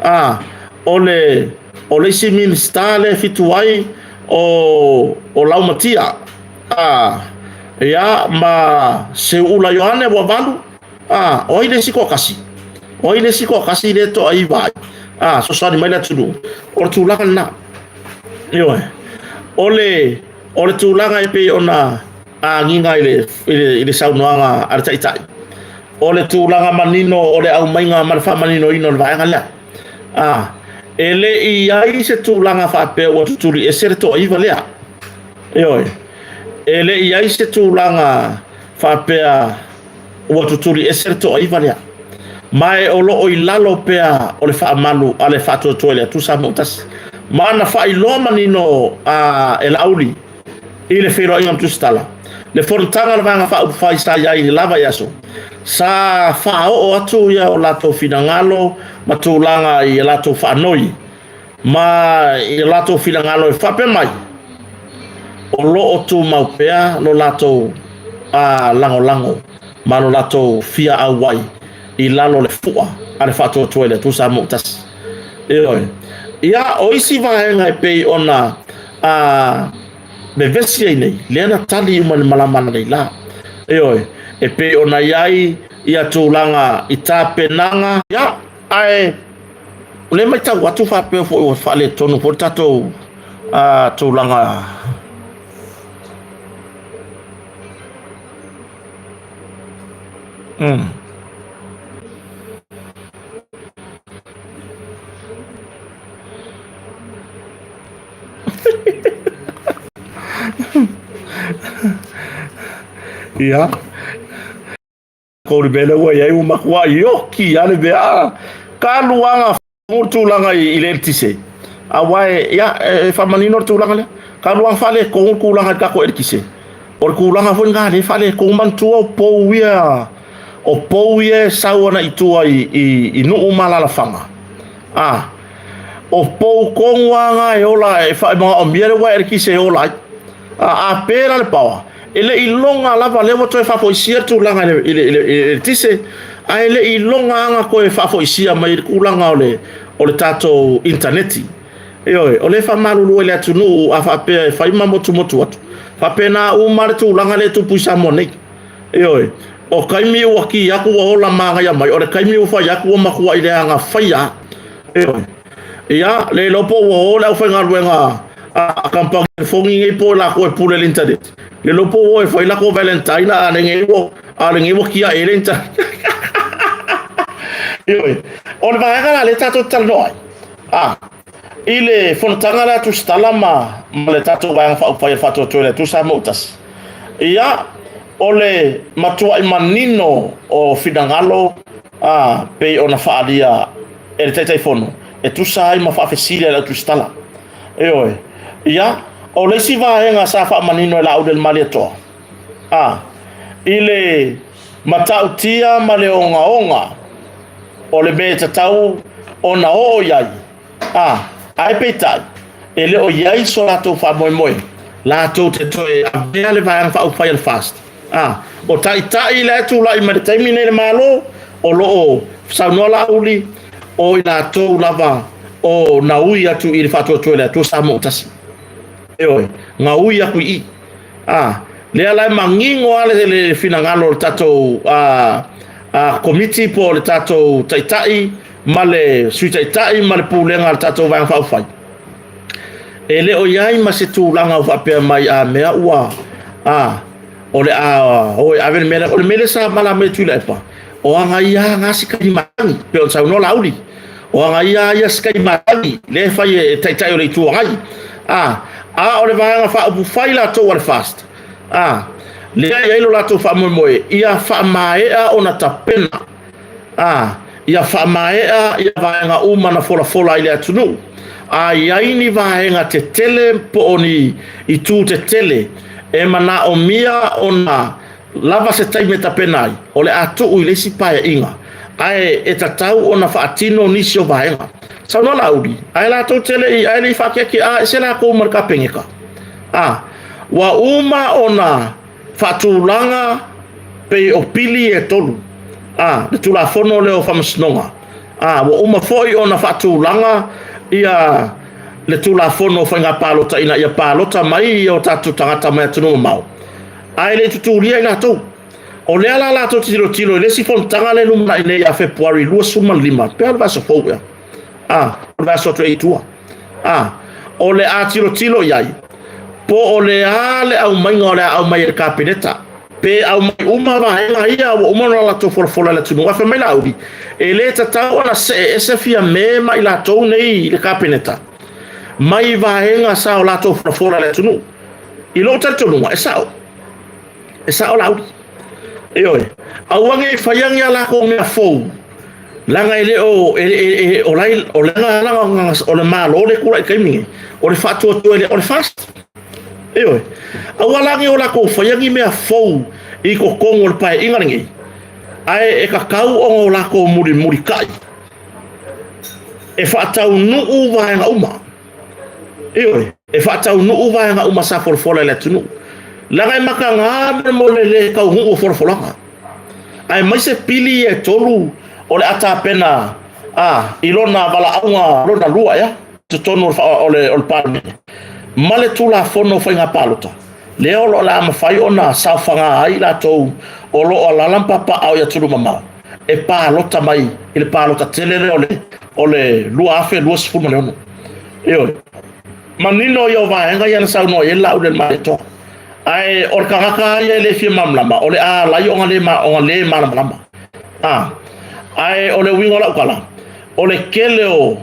A, o le, o le isi Minisita lea e fitu ai, o, o Laumatia, a, ia, ma Seuula Ioane ua valu, a, o ai le isi toatasi? O ai le isi toatasi lea e toaiva ai? A, fesoasoani mai le atunuu. O le tulaga lena. Ioe. O le, o le tulaga e pei ona agiga i le, i le, i le saunoaga a le Taitai, o le tulaga manino o le aumaiga ma le faamaninoina o le vaega lea. A, e le i i ai se tulaga faapea ua tutuli ese le toaiva lea. Ioe, e le i i ai se tulaga faapea ua tutuli ese le toaiva lea. Ma e o lo o i lalo pea o le faamalu a le Faatuatua i le Atua Samoa Tasi. Ma na faailoa manino a e Laauli i le feiloaiga ma Tusitala, le fonotaga a le Vaega Faaupufai sa i ai i le la vaiaso, sa faaoo atu ia o latou finagalo ma tulaga i a latou faanoi ma i a latou finagalo e faapea mai, o lo o tumau pea lo latou a lagolago ma lo latou fia auai i lalo o le fua a le Faatuatua i le Atua Samoa Tasi. Ioe. Ia, o isi vaega e pei ona a vevesi ai nei, lea na tali uma i le malama analeila. Ioe, e pei ona i ai ia tulaga i tapenaga, ia, ae o lea e matau atu faapea foi ua faaletonu foi le tatou a, tulaga. Mm. Ia. Ko le mea lea ua i ai ua matuai ioki lava le mea. A, talu lava ona fou le tulaga i le eletise, aua e, ia, e faamanino le tulaga lea. Talu lava ona faaletonu le tulaga i le tatou eletise, o le tulaga foi lena lea e faaletonu. Manatua o pou ia, o pou ia e sau ana i tua i nuu ma alaalafaga. A, o pou tonu lava na e ola, e manaomia le uaea eletise e ola ai. A pe la le power, e le i iloga lava, lea ua toe faafoisia le tulaga i le eletise, ae le i iloga lava ona toe faafoisia mai le tulaga o le tatou initaneti. Ioe, o lea e faamalulu ai i le atunuu a faapea e fai ma motumotu atu, faapena uma le tulaga lea e tupu i Samoa nei. Ioe, o taimi ua ki atu ua ola manaia mai, o le taimi ua fai atu ua matuai leaga faia. Ioe. Ia, le iloa po ua o le aufaigaluega a kamupani telefoni nei po o latou e pule i le internet. Le iloa po ua o e fai latou Valentine a lenei ua a lenei ua tiai ai le internet. Ioe. O le vaega la lea tatou te talanoa ai. A, i le fonotaga lea a Tusitala ma le tatou Vaega Faaupufai a le Faatuatua i le Atua Samoa ua Tasi, ia, o le matuai manino o finagalo a, pei ona faaalia e le Taitaifono e tusa ai ma faafesili a le au Tusitala. Ioe. Ia, o le isi vaega sa faamanino e Laaulialemalietoa, a, i le matautia ma le ogaoga o le mea e tatau ona oo i ai, a, ae peitai, e le o i ai so latou faamoemoe latou te toe avea le Vaega Faaupufai a le FAST. A, o taitai la e tulai mai le taimi nei i le Malo, o lo o saunoa Laauli, o i latou lava o na ui atu i le faatuatua i le Atua Samoa ua tasi. Ioe, na ui atu i i. A, lea la e manino lava le finagalo o le tatou Komiti po o le tatou Taitai ma le Sui Taitai ma le Pulega a le tatou Vaega Faaupufai. E le o i ai ma se tulaga o faapea mai a mea ua a o le a o e ave le mea lea. O le mea lea sa malama mai e Tuilaepa, o aga ia na se kaimatagi, pei ona saunoa Laauli. O aga ia ia se kaimatagi lea e fai e Taitai o le Itu Agai. A, a o le Vaega Faaupufai latou a le FAST, a, lea e i ai lo latou faamoemoe ia faamaea ona tapena, a, ia faamaea ia vaega uma na folafola ai le atunuu. A i ai ni vaega tetele po o ni itu tetele e manaomia ona lava se taimi e tapena ai, o le a tuu i le isi paeaiga, ae e tatau ona faatino nisi o vaega. Saunoa Laauli, ae latou te le i, ae le i faakeakeaa ese latou ma le Kapeneta. A, ua uma ona faatulaga pei o pili e tolu, a, le Tulafono lea o Faamasinoga. A, ua uma foi ona faatulaga ia le Tulafono o Faiga Palota ina ia palota mai o tatou tagata mai atunuu mamao, ae le i tutulia i latou. O lea la latou te tilotilo i le isi fonotaga lea e lumanai nei ia Fepuari 25, pe a o le vaiaso fou ea? A, o le vaiaso atu e i tua. A, o le a tilotilo i ai, po o le a le aumaiga o le a aumai e le Kapeneta, pe aumai uma vaega ia ua uma ona latou folafola i le atunuu. Ae fai mai Laauli, e le tatau ona see ese Fiame ma i latou nei i le Kapeneta mai vaega sa o latou folafola i le atunuu. I lou talitonuga, e sao. E sao Laauli. Ioe, aua ne i faia ni a latou mea fou, leaga e le o, e, e, e, o, lai, o le ala o le Malo le tulai i taimi nei, o le faatuatua le, o le FAST. Ioe, aua la ne o latou faia ni mea fou i totonu o le paeaiga lenei, ae e tatau ona o latou mulimulitai e faataunuu vaega uma. Ioe, e faataunuu vaega uma sa folafola i le atunuu. Leaga e mataga mo le le taunuu o folafolaga. Aemaise pili ia e tolu o le a tapena a, i lona valaauga lona lua ea, totonu o le Palemene, ma le Tulafono o Faiga Palota, lea o le a mafai ona saofaga ai i latou o lo o alaala ma papaaao i atunuu mamao e palota mai i le palota tele lea o le 2026. Ioe. Manino ia o vaega ia na saunoa i ai le Laaulialemalietoa. Ae o le tagata ia e le fia malamalama, o le a ala ai ona le, ona le malamalama. A, ae o le uiga o lau tala, o le tele o,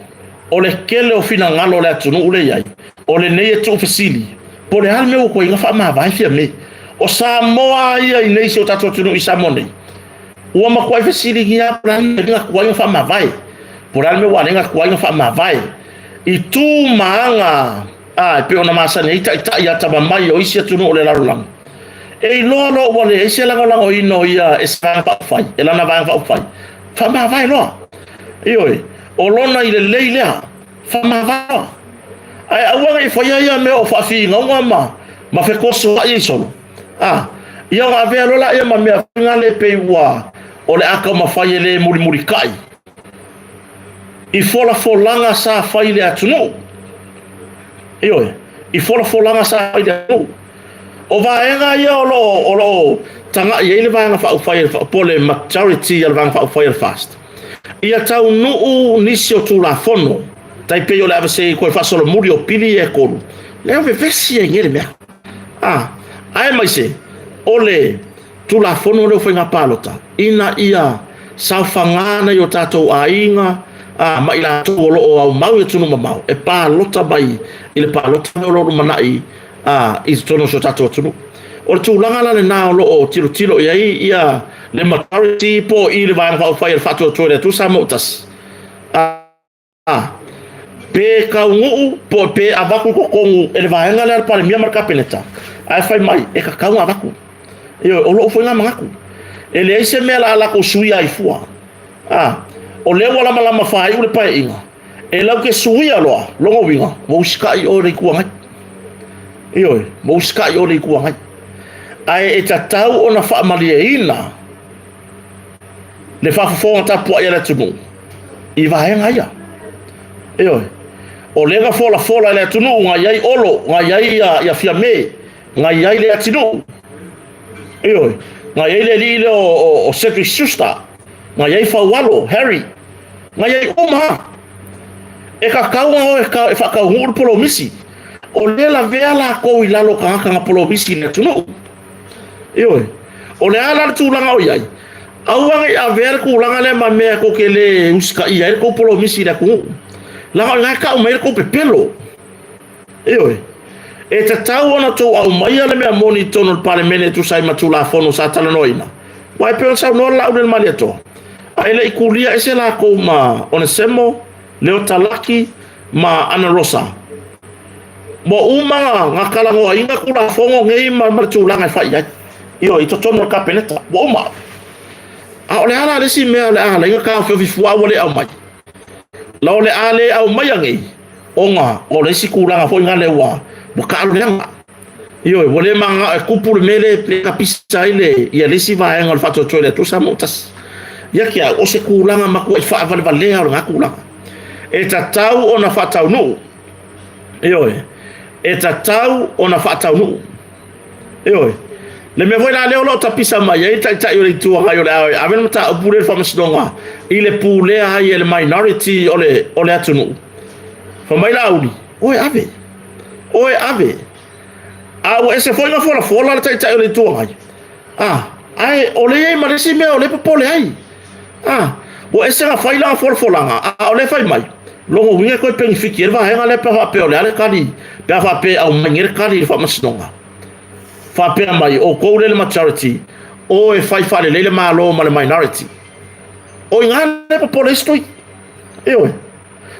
o le tele o finagalo o le atunuu lea e i ai, o lenei e tuufesili, Po o le a le mea ua koe faamavae Fiame. O Samoa ia i nei si o tatou atunuu i Samoa nei. Ua matuai fesiligia po o le a le mea ua tuai ona faamavae. Po o le a le mea ua ala ai ona tuai ona faamavae. I tu ma aga a e pei ona masani ai taitai atamamai o isi atunuu o le lalolagi. E iloa loa ua leai se lagolagoina o ia e se Vaega Faaupufai, e lana Vaega Faaupufai, faamavae loa. Ioe, o lona i lelei lea, faamavae loa. Ae aua ne i faia ia mea o faafinauga ma fetosoai ai solo. A, ia ona avea loa lea ma mea foi nale pei ua o le a taumafai e le mulimulitai i folafolaga sa fai i le atunuu. Ioe, i folafolaga sa fai i le atunuu. O vaega ia o lo o tagai ai le Vaega Faaupufai po o le majority a le Vaega Faaupufai a le FAST. Ia taunuu nisi o Tulafono, tai pei o le aveese toe faasolomuli o pili ia e tolu, lea vevesi ai nei le mea. A, aemaise o le Tulafono lea o Faiga Palota, ina ia saofaga nai o tatou aiga a, ma i latou o lo o aumau i atunuu mamao e palota mai i le palota o lo o lumanai a, i totonu o si o tatou atunuu. O le tulaga la lena o lo o tilotilo i ai ia le majority po o i le Vaega Faaupufai a le Faatuatua i le Atua Samoa ua Tasi. A, pe taunuu po o pe avatu i totonu e le vaega lea a le Palemia ma le Kapeneta, ae fai mai e tatau ona avatu. Ioe, o lou foi lena manatu. E leai se mea o le a latou suia ai fua. A, o lea ua lamalama faaiu le Paeaiga, e lau te suia loa, lona uiga, ua usitai oe i le Itu Agai. Ioe, ua usitai oe i le Itu Agai. Ae e tatau ona faamalieina le faafofoga tapuai a le atunuu i vaega ia. Ioe, o lea na folafola e le atunuu na i ai Olo, na i ai ia Fiame, na i ai le Atinuu. Ioe, na i ai le alii lea o Cedric Schuster, na i ai Faualo, Harry, na i ai uma lava. E tatau ona o e faataunuu le polomisi. O lea lavea latou i lalo o tagata na polomisi i le atunuu. Ioe, o le a la le tulaga o i ai? Aua ne i avea le tulaga lea ma mea tou te le usitaia ai le tou polomisi i le atunuu. Leaga o lena e tau mai ai le tou pepelo. Ioe, e tatau ona outou aumaia le mea moni i totonu o le Palemene e tusa ai ma Tulafono sa talanoaina. Aua e pei ona saunoa le Laaulialemalietoa, a e le i tulia ese latou ma Onesemo, Leo Talaki ma Ana Rosa, ua uma ona talanoaina Tulafono nei ma le tulaga e fai ai. Ioe, i totonu o le Kapeneta, ua uma. A o le a la le isi mea o le a ala ai ona taofiofi fua ua le aumai? La o le a le aumaia nei, ona o le isi tulaga foi lea ua taalo leaga. Ioe, ua le mananao e tupu le mea lea e tapisa ai le, ia le isi vaega o le Faatuatua i le Atua Samoa Tasi. Ia te au, o se tulaga matuai faavalevalea o lena tulaga. E tatau ona faataunuu. Ioe, e tatau ona faataunuu. Ioe. Le mea foi la lea o lo o tapisa mai ai le Taitai o le Itu Agai o le a ave le mataupu lea i le Faamasinoga i le pulea ai e le minority o le atunuu. Fai mai Laauli, oe ave, oe ave. A ua ese foi na folafola le Taitai o le Itu Agai. Ah, ae o lea i ai ma le isi mea o lea popole ai. Ah, ua ese na fai lana folafolaga, a o lea fai mai, lona uiga e toe penefiti ai le vaega lea pe a faapea o le a le tali, pe a faapea e aumai nei le tali i le Faamasinoga. Faapea mai, outou lea le majority, o e fai faalelei le Malo ma le minority. O i ina lea popole ai si toi. Ioe.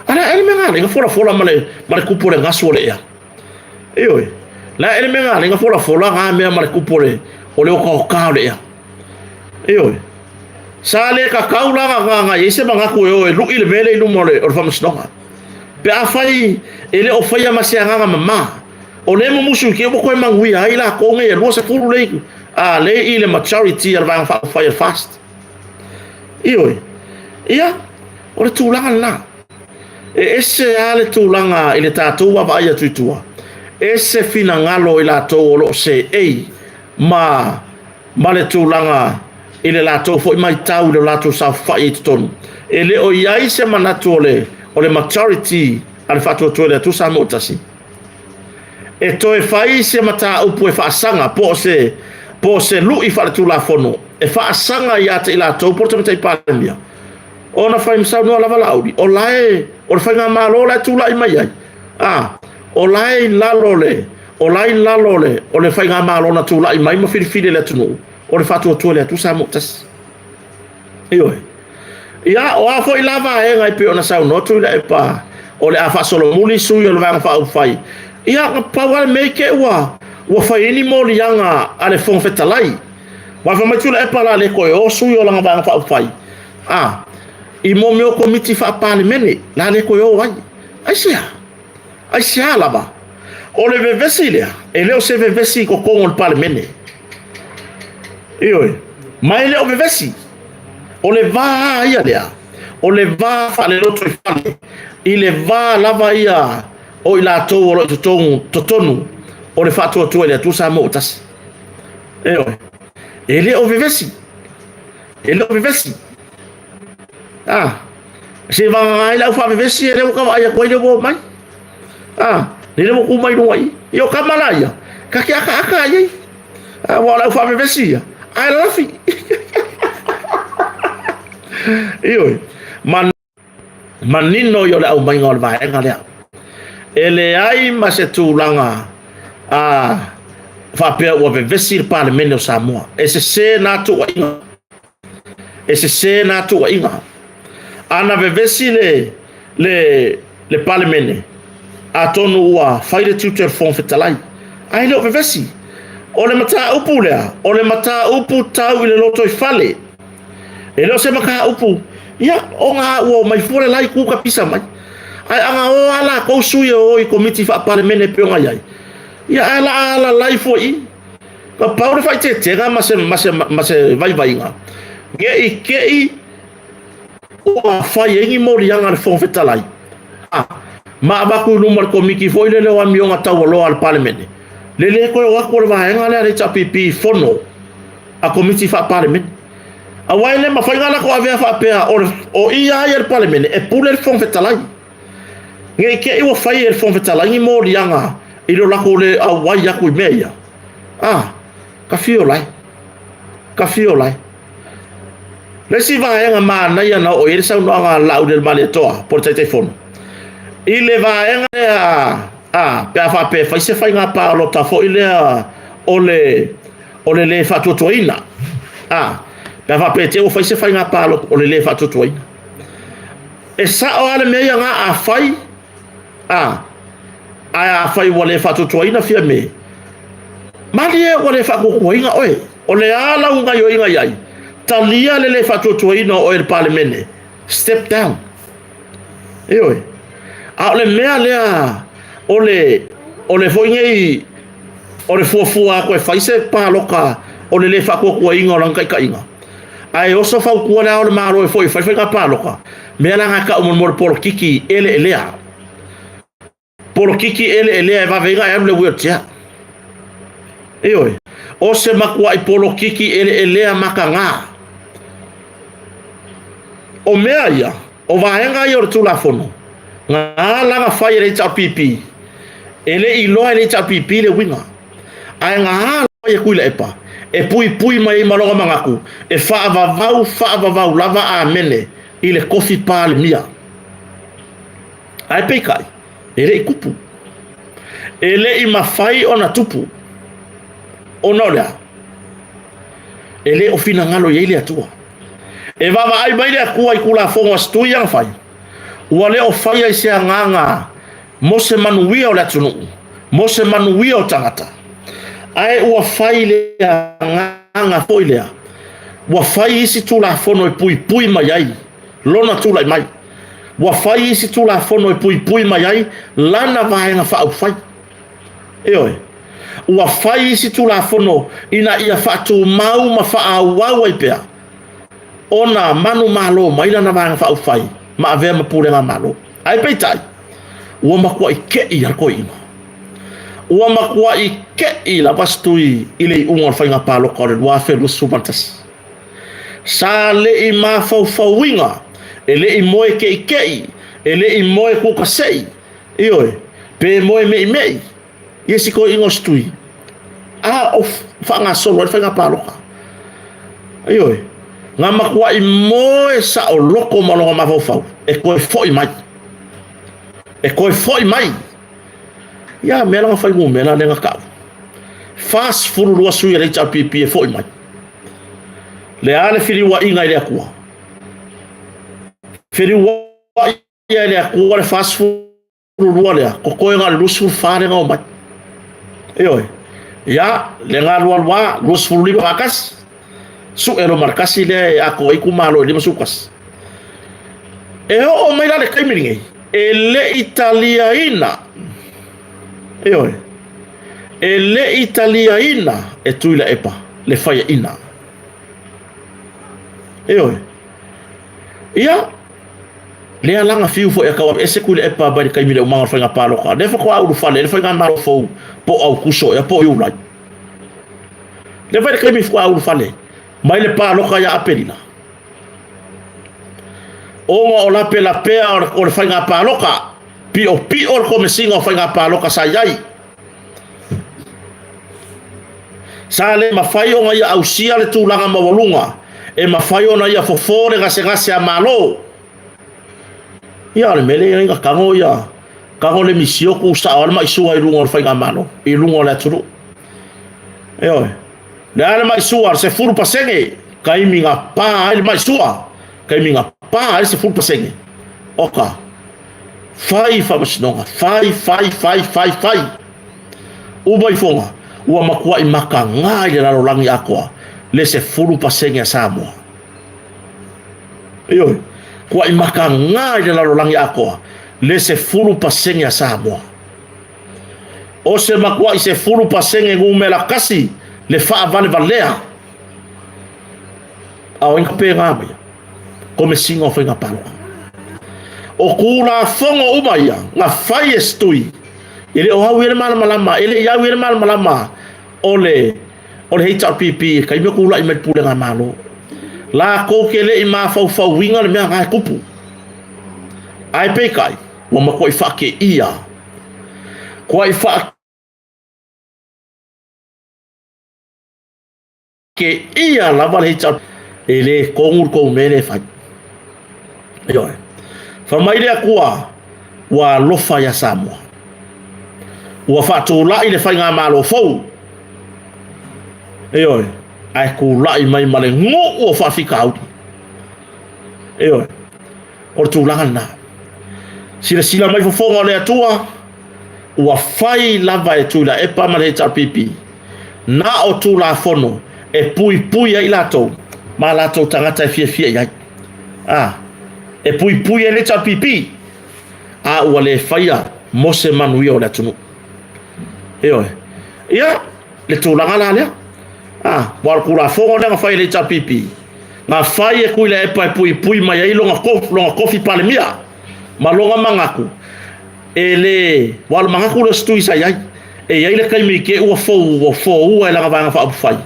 A le a le mea na ala folafola ma le kupu o le gasu o le ea. Ioe. Le a le mea na ala folafola ngā mea ma le kupu o le okaoka o le ea. Ioe. Sa le kakau la nga nga i se manatu e o e lui le mea lea i luma o le Faamasinoga. Pe a fai e le o faia ma se agaga mamā. O lea mumusu i ke ua koe manuia ai lakou nei e 20 lei a le i le majority a le Vaega Faaupufai a le FAST. Ioe. Ia, o le tulaga lena. E ese lava le tulaga i le tatou vaavaai atu i tua. Ese finagalo i latou o lo o seei ma le tulaga i le latou foi matau i le latou saofafai i totonu. E le o i ai se manatu o le majority a le Faatuatua i le Atua Samoa Tasi e toe fai se mataupu e faasaga po o se lui faaletulafono e faasaga ia te i latou po o le Tamaitai Palemia ona fai saunoa lava Laauli o lae o le faigamalo la e tulai mai ai a o lae i lalo le O la i lalo o le, o le faigamalo na tulai mai ma filifili e le atunuu, o le faatuatua i le Atua Samoa ua tasi. Ioe. Ia, o a foi la vaega e pei ona saunoa Tuilaepa, o le a faasolomuli sui o le Vaega Faaupufai, ia, na pau lava le mea i te ua, ua fai ai ni moliaga a le Fofoga Fetalai. Aua fai mai Tuilaepa o le a le toe o sui o lana Vaega Faaupufai, a, i mea o Komiti Faa-Palemene, o le a le toe o ai. Aisea? Aisea lava? O le vevesi lea, e le o se vevesi i totonu o le Palemene. Ioe, ma e le o vevesi. O le va ia lea, o le va faalelotoifale, i le va lava ia o i latou o lo o i totonu, totonu o le faatuatua i le Atua Samoa ua tasi. Ioe, e le o vevesi, e le o vevesi. Ah, se vagana ai le au faavevesi e lea ua ta vaai atu ai lea ua o mai. Ah, lea ua tu mai luga i. I o kama la ia, ka te akaaka ai ai. Ah, ua o le au faavevesi ia, ae lalafi. Ioe, man, manino ia o le aumaiga o le vaega lea. E leai ma se tulaga a faapea ua vevesi le Palemene o Samoa. E sese na tuuaiga. E sese na tuuaiga. A na vevesi le, le, le Palemene, atonu ua fai le tiute o le Fofoga Fetalai. Ae le o vevesi. O le mataupu lea, o le mataupu tau i le lotoifale. E le o se mataupu, ia, ona ua omai fua le la itu tapisa mai. Ae ana o lava latou sui e o i Komiti Faa-Palemene e pei ona i ai, ia ae la alalai fua i i. Na pau le faaeteetega ma se, ma se, ma se vaivaiga, ne i te i ua fai ai ni moliaga a le Fofoga Fetalai, a, ma avatu i luma o le Komiti foi lele o Amioga Taualoa a le Palemene, le le toe o atu o le vaega lea a le HRPP i fono a Komiti Faa-Palemene. Aua e le mafai ona latou avea faapea o, le, o ia ia le Palemene e pule le Fofoga Fetalai. Ne i te i ua fai e le Fofoga Fetalai ni moliaga i lo latou le auai atu i mea ia. Ah, ka fio lai. Ka fio lai. Le isi vaega manaia na oo i ai le saunoaga a Laaulialemalietoa po o le Taitaifono, i le vaega lea a, pe a faapea e fai se faiga palota foi lea o le o le le faatuatuaina. A, pe a faapea te ua fai se faiga palota o le le faatuatuaina. E sao lava le mea ia na a fai, a, ae a fai ua le faatuatuaina Fiame, malie ua le faatuatuaina oe. O le a lau gaioiga i ai? Talia le le faatuatuaina o oe e le Palemene. Step down. Ioe. A o le mea lea o le o le foi nei o le fuafua atu e fai se palota o le le faatuatuaina o lana taitaiga. Ae oso fautua le Ao o le Malo e foi e fai faiga palota, mea la na tau mo le polokiki eleelea. Polokiki eleelea e vave ai ona e alu le wheelchair. Ioe, o se matuai polokiki eleelea mataga. O mea ia, o vaega ia o le Tulafono, na ala ona fai e le HRPP, e le i iloa e le HRPP le uiga. Ae na ala fai e Tuilaepa, e puipui mai ai ma lona manatu, e faavavau faavavau lava Amene i le tofi Palemia. Ae peitai, e le i tupu. E le i mafai ona tupu. Ona o le a? E le o finagalo i ai le Atua. E vaavaai mai le Atua i Tulafono a Setui ia na fai, ua le o faia i se agaga mo se manuia o le atunuu, mo se manuia o tagata, ae ua fai le agaga foi lea, ua fai isi Tulafono e puipui mai ai lona tulai mai. Ua fai isi Tulafono e puipui mai ai lana Vaega Faaupufai. Ioe. Ua fai isi Tulafono ina ia faatumau ma faaauau ai pea ona manumalo mai lana Vaega Faaupufai ma avea ma pulega Malo. Ae peitai, ua matuai ke'i lava le toeaina. Ua matuai ke'i lava Setui i le iuga o le faiga palota o le 2021. Sa le i mafaufauina, e le i moe ke'ike'i, e le i moe kukase'i, ioe, pe moe me'ime'i ia si toeaina o Setui, a o faagasolo ai le faiga palota. Ioe, na matuai moe saoloto ma lona mafaufau e toe foi mai. E toe foi mai. Ia mea la na fuainumera lea na ta'u. 42 sui a le HRPP e fo'i mai. Le a le feliua'iga i le Atua? Feliua'i ia e le Atua le 42 lea, totoe na o le 24 lea na omai. Ioe. Ia, le galualuā, 25 faatasi. Su'e loa ma le tasi lea e atoa ai itumalo e 51. E oo mai la le taimi lenei, e le i taliaina, ioe, e le i taliaina e Tuilaepa le faiaina. Ioe. Ia, lea la na fiu foi e tau aveese Tuilaepa mai le taimi le umaga o le faiga palota. Lea faatoa ulufale ai le faigamalo fou po o Aukuso ea po o Iulai. Lea foi le taimi faatoa ulufale mai le palota ia Aperila. Ona o lapelapea o le faiga palota, piopio le komesina o faiga palota sa i ai. Sa le mafai ona ia ausia le tulaga maualuga e mafai ona ia fofo le gasegase a Malo. Ia o le mea lea e tago ia tago le misio tu sao le maisua i luga o le faigamalo, i luga o le atunuu. Ioe. Le a le maisua, le 10%, taimi na pa ai le maisua, taimi na pa ai le 10%. Oka, fai faamasinoga, fai, fai, fai, fai, fai. Uma ifoga, ua matuai mataga i le lalolagi atoa le 10% a Samoa. Ioe, kuai mataga i le lalolagi atoa le 10% a Samoa. O se matuai 10% numera tasi le faavalevalea. A o ai pega mai? Komesina o Faiga Palota. O Tulafono uma ia na fai e se tui, e le o au i le malamalama, e le i au i le malamalama o le o le HRPP i le taimi o tulai mai le pulega Malo. Latou te le i mafaufauina le mea na e tupu. Ae peitai, ua matuai faateia. Kuai faateia lava le HRPP. E le tonu le tou mea lea e fai. Ioe. Fai mai le Atua, ua alofa iā Samoa. Ua faatulai le faigamalo fou. Ioe, ae tulai mai ma le nuu o faafitauli. Ioe, o le tulaga lena. Silasila mai fofoga o le Atua, ua fai lava e Tuilaepa ma le HRPP na o Tulafono e puipui ai latou ma latou tagata e fiafia i ai. A, e puipui ai le HRPP, a ua le faia mo se manuia o le atunuu. Ioe. Ia, le tulaga la lea. A, ua o le Tulafono lea na fai e le HRPP, na fai e Tuilaepa e puipui mai ai lona, lona kofi Palemia ma lona manatu, e le, ua o le manatu lea o se tui sa i ai. E i ai le taimi i te ua fou, ua foua e lana Vaega Faaupufai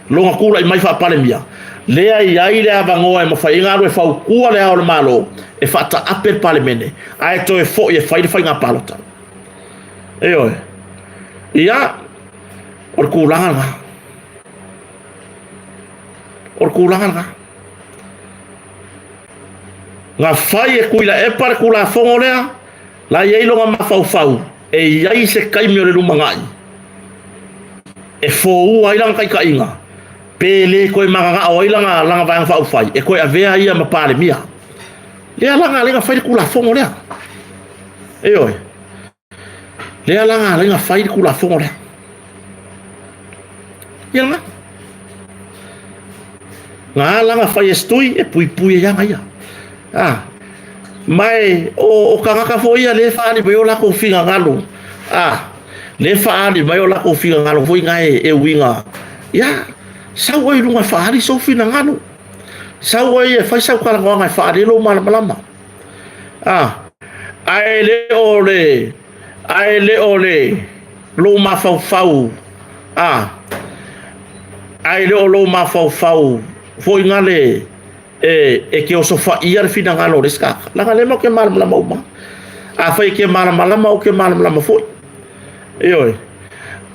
lona tulai mai faa-Palemia, lea e i ai le avanoa e mafai ai ona alu e fautua le Ao o le Malo e faataape le Palemene ae toe foi e fai le faiga palota. Ioe. Ia, o le tulaga lena. O le tulaga lena. Na fai e Tuilaepa le Tulafono lea, la i ai lona mafaufau e i ai se taimi o le lumanai e foua ai lana taitaiga, pe le toe mananao ai lana, lana Vaega Faaupufai e toe avea ia ma Palemia. Lea la na ala ai ona fai le Tulafono lea. Ioe. Lea la na ala ai ona fai le Tulafono lea. Ia lena. Na ala ona fai e se tui e puipui ai aga ia. Ah. Ma e, o, o tagata foi ia lea e faaali mai o latou finagalo. Ah. Lea e faaali mai o latou finagalo foi na e, e uiga. Ia, sau oe i luga e faaali sou finagalo. Sau oe e fai sau talanoaga e faaali ai lou malamalama. Ah. Ae le o le, ae le o le lou mafaufau, ah, ae le o lou mafaufau foi na le e, e te osofaia le finagalo o le isi tagata. Leaga lea matou te malamalama uma. Afai e te malamalama, ou te malamalama foi. Ioe.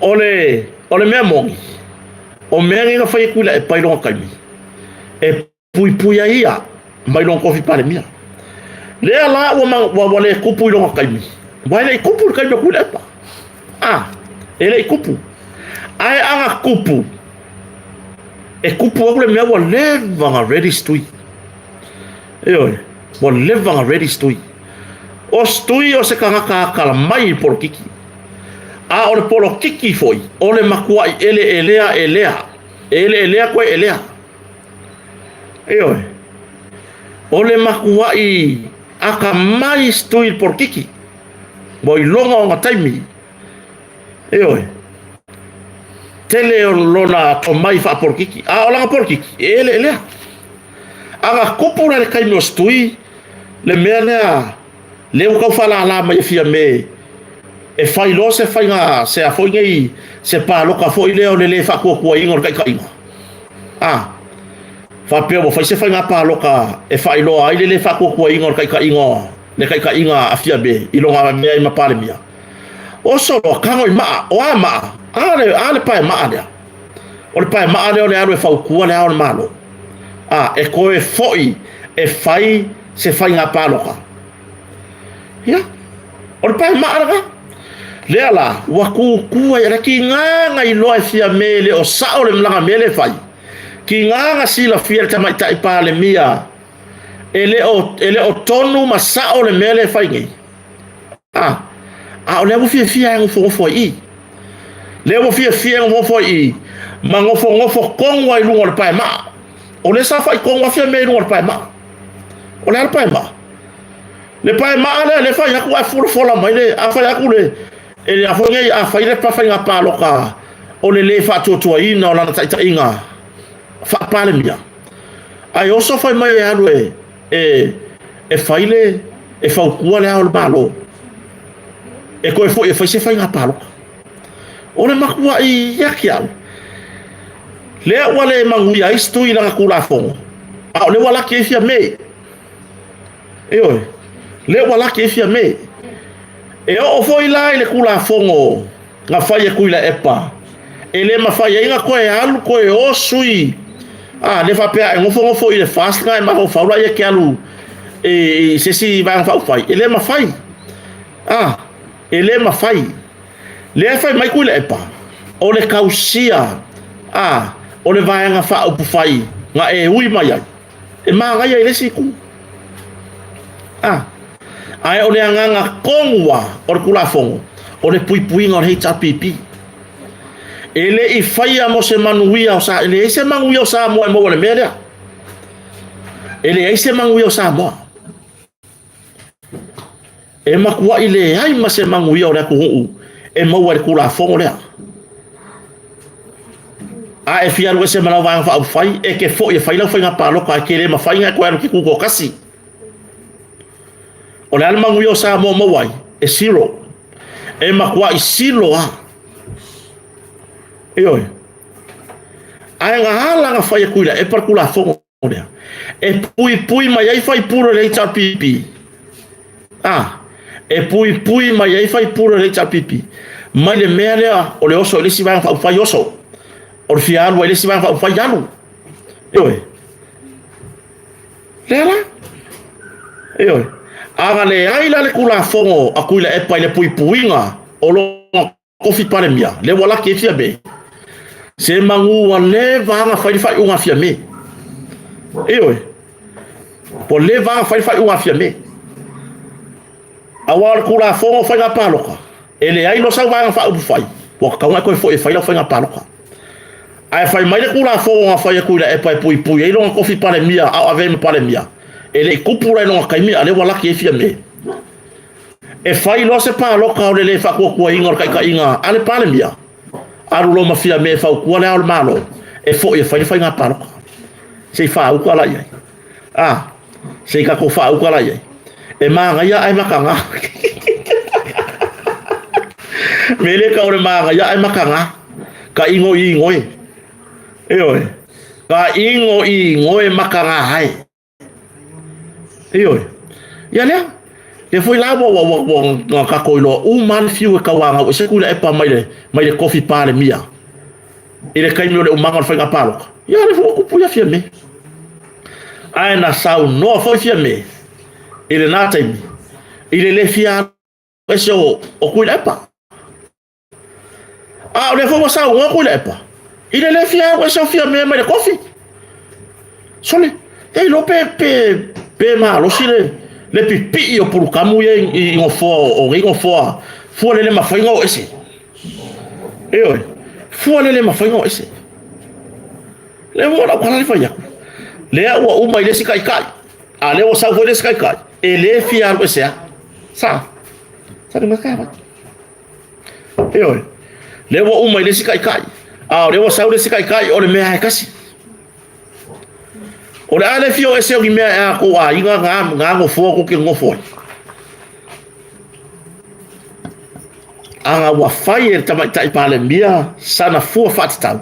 O le, o le mea moni, o mea nei na fai e Tuilaepa i lona taimi, e puipui ai ia mai lona tofi Palemia. Lea la ua, ua, ua le tupu i lona taimi, aua e le i tupu i le taimi o Tuilaepa. A, e le i kupu. Ae aga kupu, e kupu aku le mea ua leva na ready stui. Ioe, ua leva na ready stui. O stui o se tagata akala mai i polokiki. A o le polokiki foi, o le matuai eleelea elea. E eleelea koe elea. Ioe, o le matuai akamai stui i le polokiki. Ua iloga ona taimi. Ioe. Tele o lona tomai faapolokiki. A o lana polokiki, e eleelea. A na kupu la le taimi o Setui, le mea lea, lea ua tau faalala mai e Fiame, e fai loa se faiga, se a foi nei, se paloka foi lea o le lē faatuatuaina o le taitaiga. A, faapea ua fai se faiga paloka e faailoa ai le lē faatuatuaina o le taitaiga, le taitaiga a Fiame i lona avea ai ma Palemia. Oso loa, tago i maa, o a maa? A le, a le pae maa lea? O le pae maa lea o le alu e fautua le Ao o le Malo. A, e toe foi e fai se faiga paloka. Ia, o le pae maa lena. Lea la, ua tutu ai, ala tiga na iloa e Fiame e le o sao le lana mea lea e fai. Tiga na silafia e le Tamaitai Palemia e le o, e le o tonu ma sao le mea lea e fai nei. A, a o lea ua fiafia e nofonofo ai i. Lea ua fiafia e nofonofo ai i, ma nofonofo tonu ai i luga o le pae maa. O lea sa fai tonu a Fiame i luga o le pae maa. O le a le pae maa? Le pae maa lea, le fai atu ae folafola mai le, a fai atu le, e le a foi nei, a fai le faiga paloka o le lē faatuatuaina o lana taitaiga faa-Palemia. Ae oso fai mai e alu e, e, e fai le, e fautua le Ao o le Malo, e toe foi e fai se faiga paloka. O le matuai ia te au, lea ua le manuia ai Setui i lana Tulafono, a o lea ua laki ai Fiame. Ioe, lea ua laki ai Fiame. E oo foi la i le Tulafono na fai e Tuilaepa, e le mafai ai na toe alu toe o sui, a le faapea e nofonofo i le FAST na e mafaufau la ia ke alu i se isi vaega faaupufai, e le mafai. A, e le mafai. Lea e fai mai Tuilaepa, o le tausia, a, o le vaega faaupufai na e ui mai ai, e manaia i le isi itu. A, ae o le agaga tonu lava o le Tulafono, o le puipuiga o le HRPP. E le i faia mo se manuia o Sa, e leai se manuia o Samoa e maua i le mea lea. E leai se manuia o Samoa. E matuai leai ma se manuia o le atunuu e maua i le Tulafono lea. A e fia alu ese ma lau Vaega Faaupufai, e te foi e fai lau faiga palota, e te le mafai ona e toe alu e te tutoatasi. O le a le manuia o Samoa maua ai? E zero. E matuai silo lava. Ioe. Ae na ala ona fai e Tuilaepa le Tulafono lea, e puipui mai ai faipule o le HRPP. A, e puipui mai ai faipule o le HRPP mai le mea lea o le oso i le isi Vaega Faaupufai oso, o le fia alu ai i le isi Vaega Faaupufai alu. Ioe. Lea la. Ioe. A na leai la le Tulafono a Tuilaepa i le puipuiga o lona tofi Palemia, lea ua laki ai Fiame, se manu ua leva ona fai le faaiuga a Fiame. Ioe. Ua leva ona fai le faaiuga a Fiame. Aua o le Tulafono o Faiga Palota, e leai loa sau Vaega Faaupufai, ua tatau ona e toe foi e fai lau faiga palota. Ae fai mai le Tulafono na fai e Tuilaepa e puipui ai lona tofi Palemia a o avea ai ma Palemia, e le i kupu la i lona taimi a o lea ua laki ai Fiame. E fai loa se palota o le lē faatuatuaina o le taitaiga a le Palemia, alu loa ma Fiame e fautua le Ao o le Malo e foi e fai le faiga palota. Se i faauka la i ai. A, se i tatou faauka la i ai. E manaia ae mataga. Me le ka o le manaia ae mataga. Ka igoigoe. Ioe. Ka igoigoe mataga ai. Ioe. Ia lea. Lea foi la ua ua ua ua tatou iloa uma lava le fiu e tauanau ese Tuilaepa mai le mai le tofi Palemia i le taimi o le umaga o le faiga palota. Ia lea foi ua tupu ia Fiame. Ae na saunoa foi Fiame i lena taimi i le le fia alu ese o Tuilaepa. A o lea foi ua saunoa Tuilaepa i le le fia alu ese o Fiame mai le tofi. Sole, e iloa pe, pe, pe malosi le, le pipii o pulukamu ia i, i nofoa o nei nofoa fua le le mafai ona o ese. Ioe, fua le le mafai ona o ese. Lea ua lau tala le fai atu. Lea ua uma i le isi taitai. A lea ua sau foi le isi taitai, e le fia alu ese a. Sa. Sa le mea vai. Ioe. Lea ua uma i le isi taitai. A o lea ua sau le isi taitai o le mea e tasi. O le a le fia o ese o ni mea e a kou aiga ngā, ngā nofoa kou te nofo ai. Aga ua fai e le Tamaitai Palemia sana fua faatatau,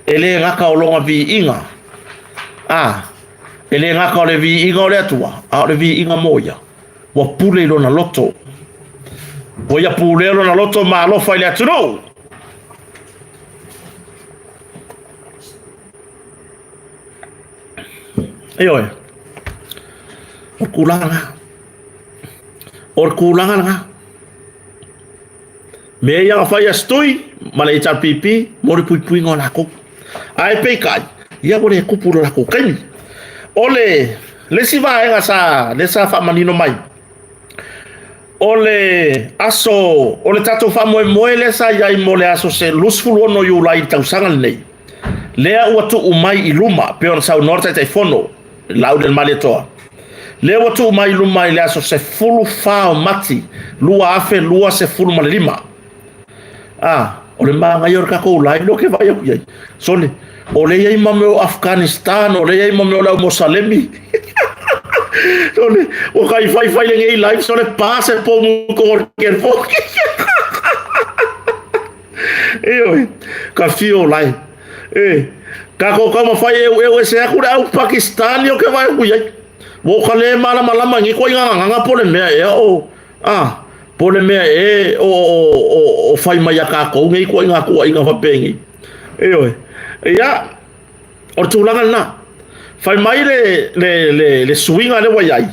e le gata o lona viiga, a, e le gata o le viiga o le Atua, a o le viiga mo ia, ua pule i lona loto. Ua ia pulea lona loto ma alofa i le atunuu. Ioe, o le tulaga lena. O le tulaga lena. Mea ia na fai a Stui ma le HRPP mo le puipuiga o latou. Ae peitai, ia ua le tupu i lo latou taimi. O le le isi vaega sa lea sa faamanino mai, o le aso o le tatou faamoemoe lea sa i ai mo le aso se 26 o Iulai i le tausaga lenei, lea ua tuu mai i luma pei ona saunoa le Taitaifono Laaulialemalietoa, lea ua tuu mai i luma i le aso 14 o Mati 2025. A, o le manaia o le tatou live lea ou te vaai atu i ai. Sole, o lea e i ai ma mea o Afghanistan, o lea e i ai ma mea o le au Mosalemi. Sole, ua kai faifai lenei live, sole pa se pomu i totonu o le telefoni. Ioe, ka fio lai. E, tatou taumafai e eueu ese atu le au Pakistani o ke vaai atu i ai. Ua ou ka le malamalama i nei ituaiga gagana po o le mea ea o, a, po o le mea e o, o, o, o fai mai a tatou nei ituaiga tuuaiga faapenei. Ioe. Ia, o le tulaga lena. Fai mai le, le, le, le suiga lea ua i ai,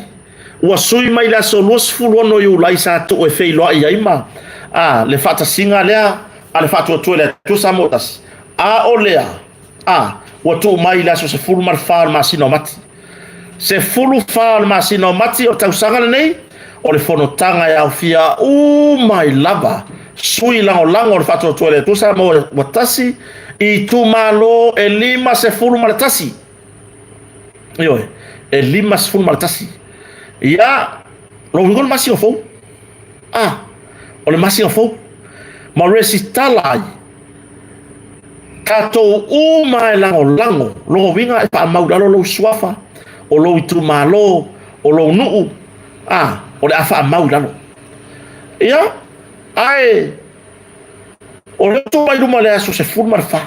ua sui mai le aso 26 Iulai sa tuu e feiloai ai ma a, le faatasiga lea a le Faatuatua i le Atua Samoa Tasi, a o lea a, ua tuu mai i le aso 14 o le masina o Mati. 14 o le masina o Mati o le tausaga lenei, o le fonotaga e aofia uma ai lava sui lagolago o le Faatuatua i le Atua Samoa Tasi i itumalo e 51. Ioe, e 51. Ia, lou uiga o le masina fou. Ah, o le masina fou. Ma resitala ai tatou uma e lagolago lona uiga e faamau i lalo lou suafa, o lou itumalo, o lou nuu, ah, o le a faamau i lalo. Ia, ae o lea ua tuu mai luma i le aso 14,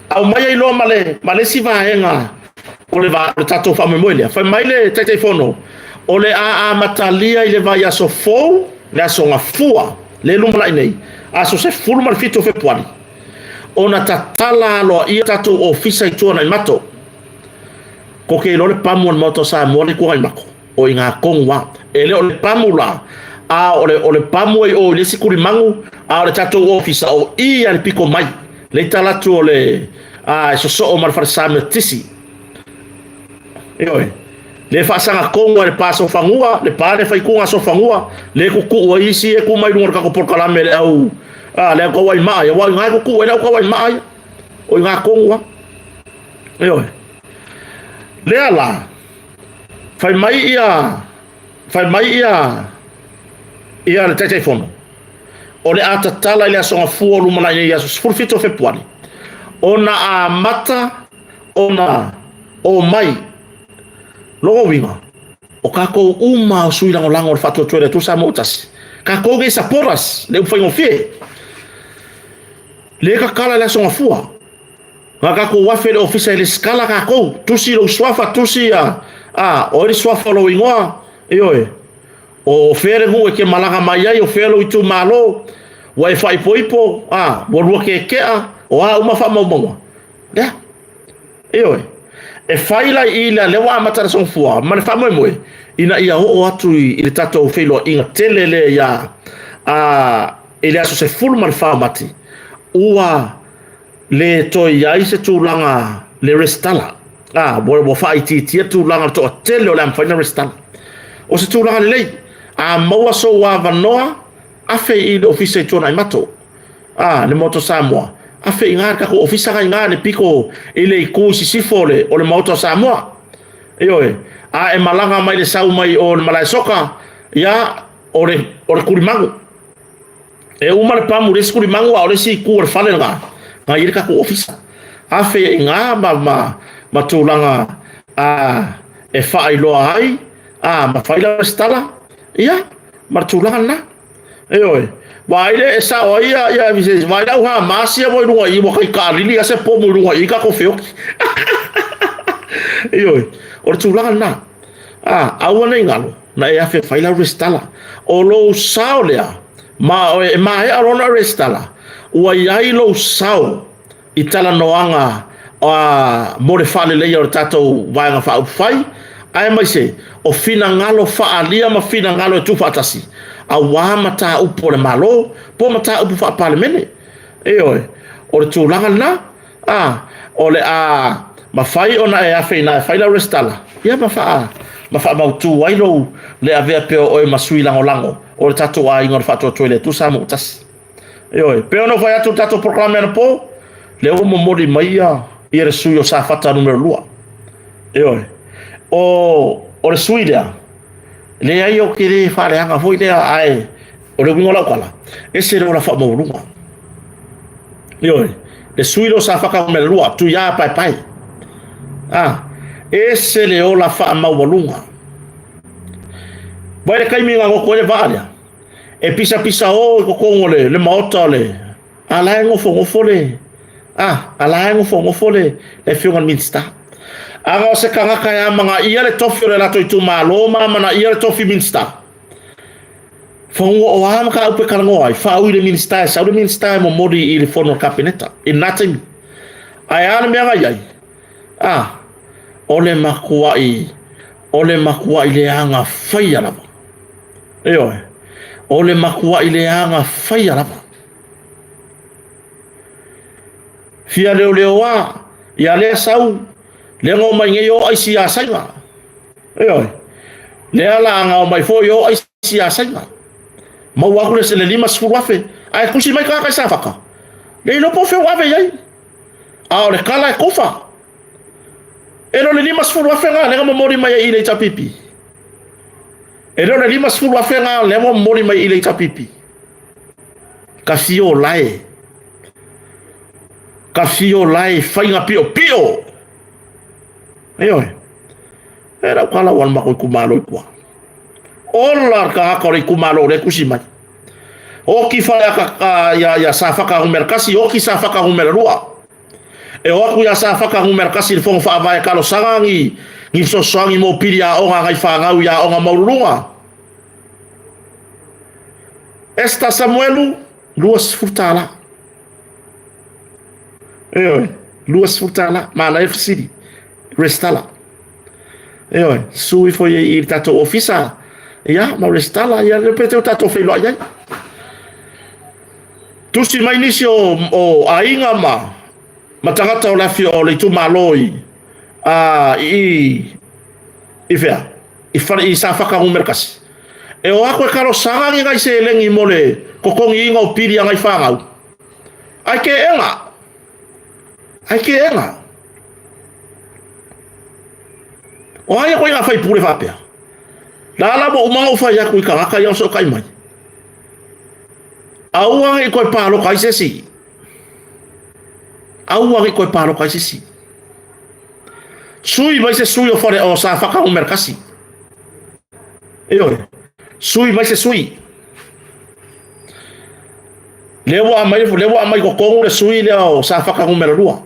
aumai ai loa ma le, ma le isi vaega o le, va, o le tatou faamoemoe lea. Fai mai le Taitaifono, o le a amatalia i le vaiaso fou, le aso Gafua, le lumanai nei, aso 17 o Fepuari, ona tatala aloaia tatou ofisa i Tuanaimato. Ko ke iloa le pamu o le Maota o Samoa le Tuanaimato. O i ngā tonu a. E le o le pamu la, a o le, o le pamu ai o i le isi kulimagu, a o le tatou ofisa o i a le piko mai. Le tala atu o le, a e sosoo ma le fale Sametisi. Ioe. Le faasaga tonu a le pa sofanua, le pa le faikuga sofanua, le kuku'u ai isi e ku mai luga o le tatou polokalame le au, a, le au kauai maa ia, aua o i ngā e kuku'u ai le au kauai maa ia. O i ngā tonu a. Ioe. Lea la, Fai mai ia, fai mai ia, ia le Taitaifono, o le a tatala i le Aso Gafua o lumanai nei aso 17 o Fepuari, ona amata ona omai. Lona uiga, o tatou uma o sui lagolago o le Faatuatua i le Atua Samoa Tasi, tatou nei supporters, le upu faigofie, le tatala i le Aso Gafua. Na tatou afe i le ofisa e lesitala tatou, tusi lou suafa, tusi a, a, o ai le suafa o lou igoa, ioe, o fea le nuu e te malaga mai ai, o fea lou itumalo, ua e faaipoipo, a, ua lua keekea, o a uma faamaumauga, lea, ioe. E fai la i i lea, lea ua amata le Aso Gafua ma le faamoemoe, ina ia oo atu i, i le tatou feiloaiga tele lea ia, a, i le aso 14 o Mati, Ua le toe i ai se tulaga le resitala. A, ua faaitiitia tulaga o le toatele o le a mafai ona resitala. O se tulaga lelei, a maua sou avanoa, afe i le ofisa i Tuanaimato, a, le Maota o Samoa, afe i ina le tatou ofisa na i ina i le pito i le itu i sisifo o le, o le Maota o Samoa. Ioe, a e malaga mai le sau mai o le Malaesoka, ia, o le, o le tulimanu. E uma le pamu i le isi tulimanu a o le isi itu o le fale lena, na i ai le tatou ofisa. Afe i ina ma, ma, ma tulaga a, e faailoa ai, a, ma fai la resitala, ia, ma le tulaga lena. Ioe, vaai le e sao ai ia, ia, vaai le au Hamas ia ua i luga i i, ua tai taalili lava se pomu i luga i i tatou feoti. Ioe, o le tulaga lena. A, aua ne i galo, na e afe fai lau resitala. O lou sao lea, ma e maea loa ona resitala, ua i ai lou sao i talanoaga mo le faaleleia o le tatou Vaega Faaupufai, aemaise o finagalo faaalia ma finagalo e tuufaatasi aua mataupu a le Malo po o mataupu faa-Palemene. Ioe, o le tulaga lena. A, o le a mafai ona e afe i ina e fai lau resitala, ia ma faa, ma faamautu ai lou le avea pea o oe ma sui lagolago o le tatou aiga o le Faatuatua i le Atua Samoa ua Tasi. Ioe, pei ona ou fai atu i le tatou polokalame anapo, lea ua momoli mai ia, ia le sui o Safata numera 2. Ioe, o, o le sui lea, leai ou te le faaleaga foi lea, ae o le uiga o lau tala, ese le ola faamaualuga. Ioe, le sui lea o Safata numera 2, Tuia Paepae. A, ese le ola faamaualuga. Vai le taimi na goto ai le vaa lea, e pisapisa o i totonu o le, le maota o le, a la e nofonofo le, a, a la e nofonofo le, le afioga i le Minisita. Ana o se tagata e amanaia le tofi o le latou itumalo ma amanaia le tofi Minisita, Fanua o a mataupu e talanoa ai, faaui i le Minisita e sau le Minisita e momoli i le fono a le Kapeneta i lena taimi. Ae a le mea na i ai? A, o le matuai, o le matuai leaga faia lava. Ioe, o le matuai leaga faia lava. Fia leoleoa, ia lea sau, lea na omai nei o aisi ia Saina. Ioe, lea la na omai foi o aisi ia Saina. Maua atu le 50,000, ae tusi mai tagata i Safata, le iloa po o fea ua ave i ai. A o le tala e tofa. E le o le 50,000 lena lea na momoli mai ai i le HRPP. E le o le 50,000 lena lea ua momoli mai i le HRPP. Ka fio lae. Ka fio lae faiga piopio. Ioe. E lau tala ua le matou itumalo i tua. Ola le tagata o le itumalo o lea e tusi mai. Oti Faleata ia, ia Safata numera 1, oti Safata numera 2. E o atu ia Safata numera 1 i le fono faavae talosaga ni, ni fesoasoani mo pili aoga a nai fanau i aoga maualuluga. Esta Samuelu, $20. Ioe, $20. Manaia fesili. Resitala. Ioe, susu ifo i, i le tatou ofisa, ia, ma resitala, ia, le pe te o tatou feiloai ai. Tusi mai nisi o, o aiga ma, ma tagata o le afio o le itumalo i, a, i, i fea? I, whare, i Safata numera 1. E o atu e talosaga ni nai seleni mo le totogiina o pili a nai fanau. Ai ke ega. Ai ke ega. O ai koe ngā whaipure whapea? La la mo umanga u whai aku i tagata i au kai mai. Aua nge i koe pāloka ai se si. Aua nge i koe pāloka ai se si. Sui mai se sui o whare o sa whaka o merakasi. Ioe. Sui mai se sui. Lea ua aumai, lea ua aumai totonu le sui lea o Safata numera 2.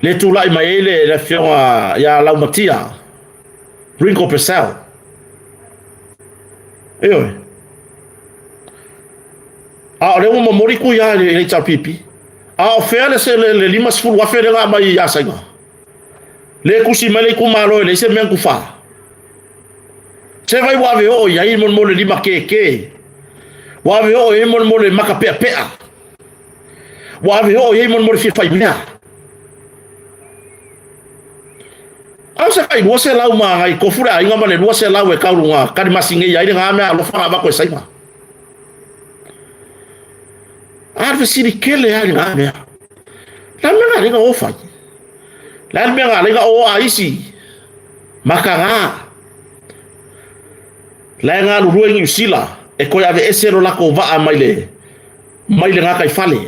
Le tulai mai ai le, le afioga ia Laumatia, Ringo Purcell. Ioe. A o lea ua momoli tuia i le HRPP. A o fea le, le, le 50,000 lea na aumai ia Saina? Le tusi mai le itumalo e leai se mea na tufa. Se vai ua ave oo i ai mo le lima kēkē. Ua ave oo i ai mo le maka peapea. Ua ave oo i ai mo le fia fai mea. A o se kai 200 ma ngai kofu le aiga ma le 200 e kauluga karimasi nei ai le gā mea alofa na avako e Saina. A le fesili kele ai le gā mea. La mea ngā lenga o fai. La mea ngā lenga o a isi. Maka gā. La e ngā lulue i Niusila e koe ave ese lo lako waa mai le mai le gā kai fale.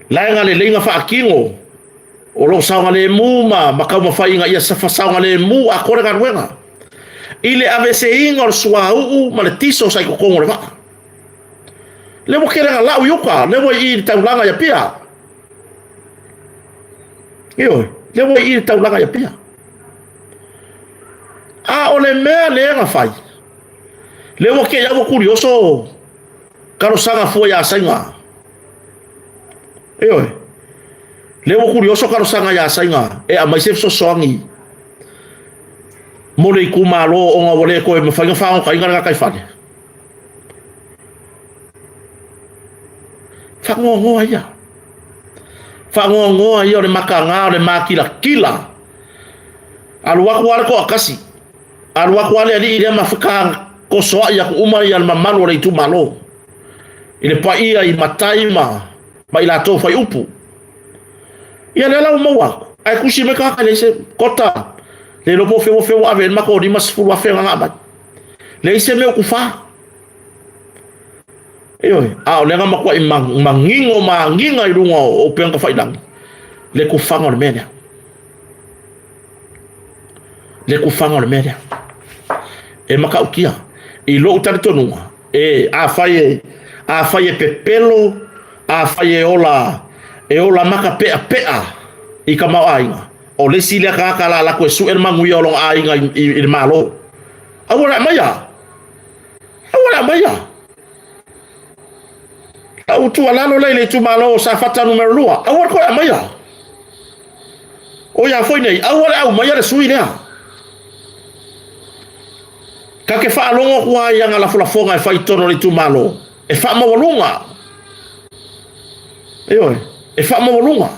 La e ngā le leinga whaakino o lo saogalemu ma ma taumafaiga ia saogalemu atoa le galuega i le aveeseina o le suauu ma le tiso sa i totonu o le vaa. Lea ua tele na lau i uka, lea ua i i le taulaga i Apia. Ioe, lea ua i i le taulaga i Apia. A o le mea lea na fai, lea ua te i au ua tulioso talosaga fua iā Saina. Ioe. Lea ua tulioso talosaga iā Saina e aumai se fesoasoani mo le itumalo ona ua le toe mafai ona faagotaina le gataifale. Faanoanoa ia. Faanoanoa ia o le mataga o le makilatila. Alu atu lava le toatasi. Alu atu lava le alii lea ma fetagosoai atu uma ia le mamalu o le itumalo i le paia i matai ma ma i latou fai upu. Ia lea la ua maua atu. Ae tusi mai tagata e leai se kota. Le iloa po o fea ua fea ua ave ai le matou 50,000 na aumai. Leai se mea o tufa. Ioe, a o lea na matuai manino ma agiga i luga o upega tafailagi le tufaga o le mea lea. Le tufaga o le mea lea. E matautia i lou talitonuga, e afai e afai e pepelo, afai e ola e ola maka peapea i tamaoaiga, o le isi lea tagata la latou e sue le manuia o lona aiga i, i, i le Malo. Aua le aumaia. Aua le aumaia. Lau tuualalo lea i le itumalo o Safata numera 2, aua le toe aumaia. O ia foi nei, aua le aumaia le sui lea. Ta te faalogo atu lava i ana lafolafoga e fai i totonu o le itumalo, e faamaualuga. Ioe, e faamaualuga.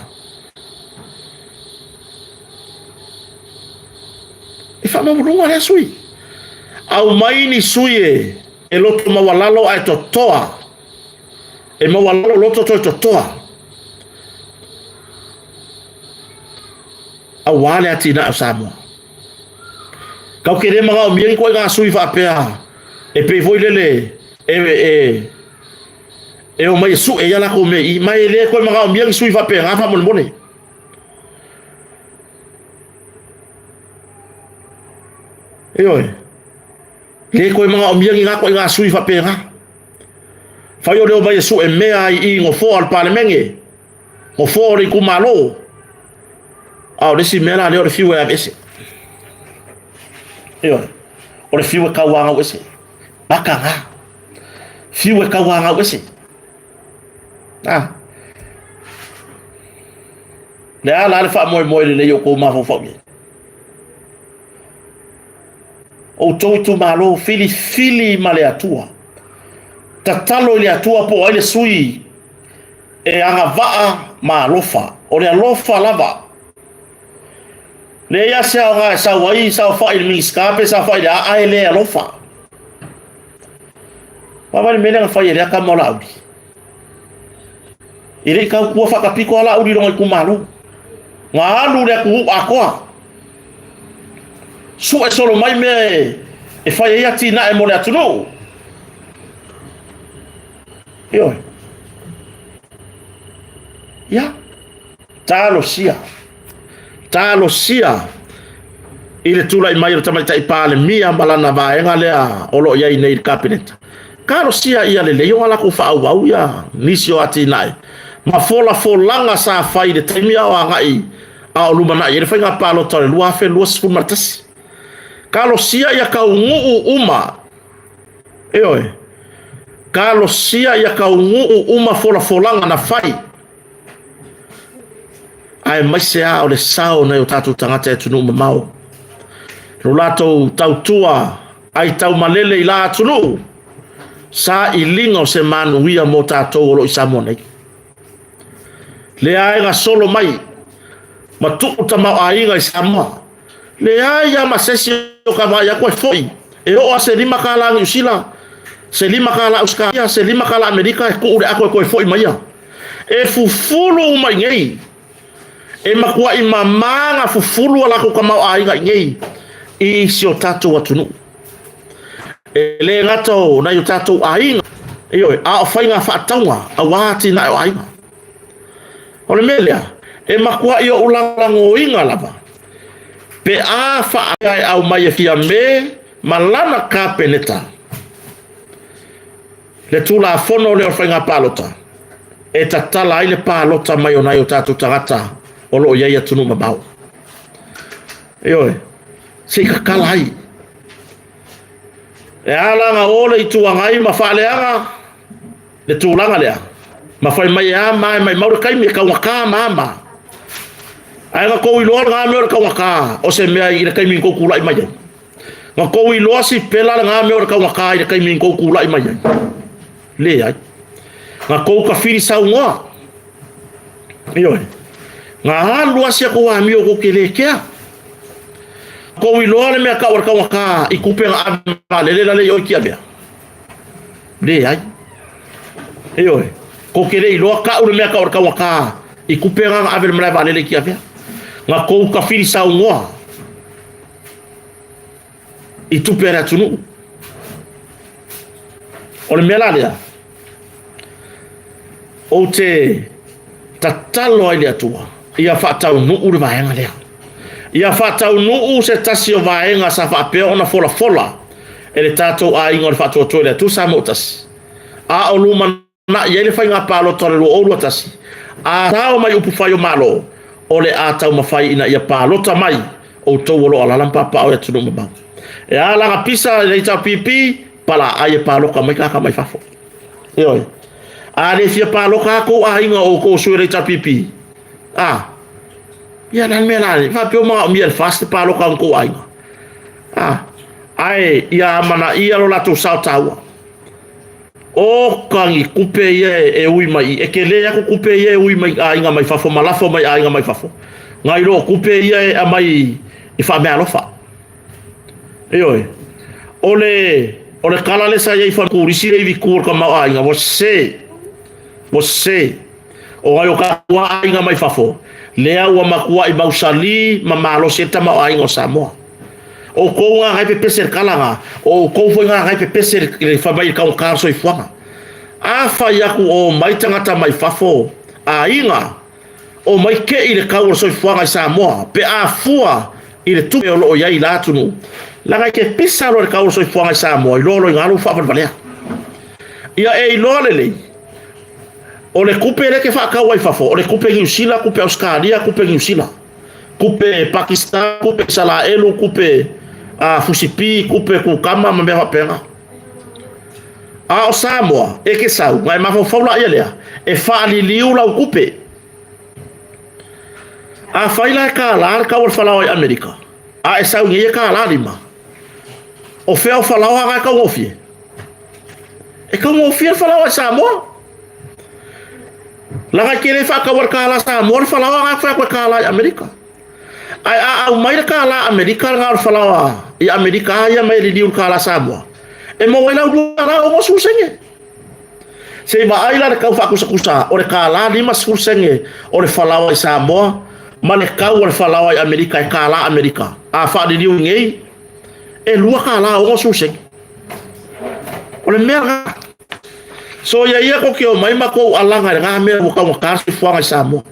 E faamaualuga lea sui. Aumai ni sui e, e loto maualalo ae totoa. E maualalo loto toe totoa. Aua le atinae o Samoa. Kau te le manaomia ni ituaiga sui faapea e pei foi lele e, e, e omai e sue ia latou mea i i, ma e le toe manaomia ni sui faapena faamolemole. Ioe, le toe manaomia ni ituaiga sui faapena. Fai o le omai e sue mea ai i nofoa o le Palemene, nofoa o le itumalo, a o le isi mea la lea o le fiu e aveese. Ioe, o le fiu e tauagau ese. Makaga. Fiu e tauagau ese. Ah. Le a la le faamoemoe lelei o kou mafaufau i ai. Outou itumalo, filifili ma le Atua. Tatalo i le Atua po o ai le sui e agavaa ma alofa. O le alofa lava. Leai lava se aoga e sau ai saofai i le Minisita pe saofai i le a, ae le alofa. Vaavaai le mea lea na fai e lea tama o Laauli. E le i tautua faatapito a Laauli i lona itumalo. Na alu le atunuu atoa. Sue solo mai mea e, e fai ai atinae mo le atunuu. Ioe. Ia. Talosia. Talosia i le tulai mai o le Tamaitai Palemia ma lana vaega lea o lo o i ai nei i le Kapeneta. Talosia ia lelei ona latou faaauau ia nisi o atinae ma folafolaga sa fai i le taimi a o agai a o lumanai ai le faiga palota o le 2021. Talosia ia taunuu uma, ioe, talosia ia taunuu uma folafolaga na fai aemaise lava o le sao o nai o tatou tagata i atunuu mamao, lo latou tautua ai taumalele i la atunuu, sailiga o se manuia mo tatou o lo o i Samoa nei. Lea e gasolo mai ma tuu tamaoaiga i Samoa. Leai lava ma se isi o ka vaai atu e foi, e oo lava se $5 Niu Sila, se $5 Ausetalia, se $5 Amerika e tuu i le ato e toe foi mai ia. E fufulu uma i inei. E matuai mama na fufulu a latou tamaoaiga i inei i si o tatou atunuu. E le gata o nai o tatou aiga, ioe, a o faiga faatauga aua atinae o aiga. O le mea lea, e matuai ou lagolagoina lava pe a faapea e aumai e Fiame ma lana Kapeneta le Tulafono lea o le Faiga Palota e tatala ai le palota mai o nai o tatou tagata o lo o i ai i atunuu mamao. Ioe, se i tatala ai. E ala ona o le Itu Agai ma faaleaga le tulaga lea, ma fai mai e a ma e maimau le taimi e taugata ma a ma. Ae na tou iloa lena mea o le taugata o se mea i le taimi na tou tulai mai ai. Na tou iloa sipela lena mea o le taugata i le taimi na tou tulai mai ai. Leai. Na tou tafili saunoa. Ioe. Na alu lava si a tou amio tou te le kea. Tou iloa le mea tau o le taugata i tupe na ave vaalele la le i o i Tiavea. Leai. Ioe. Kou te le iloa kau le mea tau o le taugata i tupe na na ave i le malae vaalele i Tiavea. Na tou tafili saunoa i tupe a le atunuu. O le mea la lea, ou te tatalo ai i le Atua, ia faataunuu le vaega lea. Ia faataunuu se tasi o vaega sa faapea ona folafola e le tatou aiga o le Faatuatua i le Atua Samoa Tasi, a o lumanai ai le faiga palota o le 2021, a sao mai upufai o Malo, o le a taumafai ina ia palota mai outou o lo o alaala ma papaaao i atunuu mamao. E a la na pisa i le HRPP, palaaai e paloka mai tagata mai fafo. Ioe. A le fia paloka lava tou aiga o outou o sui o le HRPP, a, ia le a le mea la, faapea ua manaomia e le FAST le paloka a outou aiga. A, ae ia amanaia lo latou sao taua. Oka ni tupe ia e ui mai i, e tele atu tupe ia e ui mai aiga mai fafo ma lafo mai aiga mai fafo, nai lo tupe ia e aumai i faameaalofa. Ioe. O le, o le kala lea sa i ai i turisi le ivitu o le tamaoaiga, ua sese, ua sese. O nai o tatou aiga mai fafo, lea ua matuai mausali ma malosi ai le tamaoaiga o Samoa. O outou na e pepese i le tala na, o outou foi na e pepese i le fai mai i le taugata o le soifuaga. A fai atu o omai tagata mai fafo, aiga, omai kei le tau o le soifuaga i Samoa pe a fua i le tupe o lo o i ai i la atunuu, leaga e te pisa loa i le tau o le soifuaga i Samoa, iloa loa i ina lou faavalevalea. Ia e iloa lelei, o le tupe lea e te faatau ai i fafo, o le tupe Niu Sila, tupe Ausetalia, tupe Niu Sila, tupe Pakistan, tupe Isalaelu, tupe Fusipi, tupe kukama ma mea faapena. A o Samoa, e te sau, na e mafaufau laia lea, e faaliliu lau tupe. Afai la e $1 le tau o le falaoa i Amerika, a e sau nei e $1.50, o fea o falaoa na e taugofie? E taugofie le falaoa i Samoa. Leaga e te le faataua i le $1 Samoa le falaoa na e fai atu e $1 i Amerika. Ae a aumai le $1 Amerika lena o le falaoa i Amerika lava ia mai e liliu i le $1 Samoa, e maua ai lau $2.60. Se i vaai la le tau faatusatusa o le $1.50 o le falaoa i Samoa ma le tau o le falaoa i Amerika e $1 Amerika. A faaliliu nei, e $2.60. O le mea lena. Soia ia kou te omai ma kou alaga i lena mea ua taugata le soifuaga i Samoa.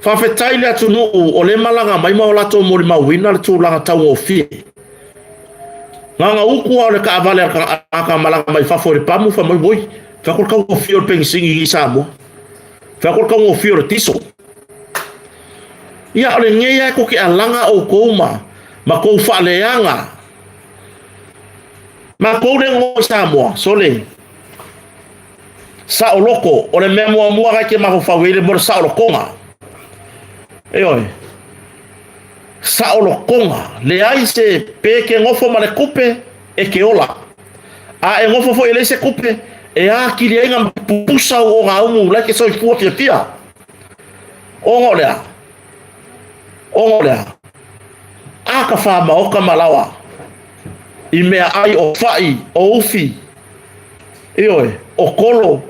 Faafetai i le atunuu o lea e malaga mai ma o latou molimauina le tulaga taugofie. Na ona utu lava o le taavale a le tagata malaga mai fafo i le pamu fai mai, oi, fai atu le taugofie o le penisini i Samoa. Fai atu le taugofie o le tiso. Ia, o lenei lava tou te alaga outou ma, ma tou faaleaga. Matou le nonofo i Samoa, sole, saoloto, o le mea muamua na e te mafaufau i ai mo le saolotoga. Ioe. Saolotoga, leai se pe ke nofo ma le tupe e ke ola. A e nofo foi e leai se tupe, e atili ai na pusa au ogaumu la e te soifua fiafia. Ona o le a? Ona o le a? A ka fāmaoka ma laoa i meaai o fa'i, o ufi, ioe, o kolo,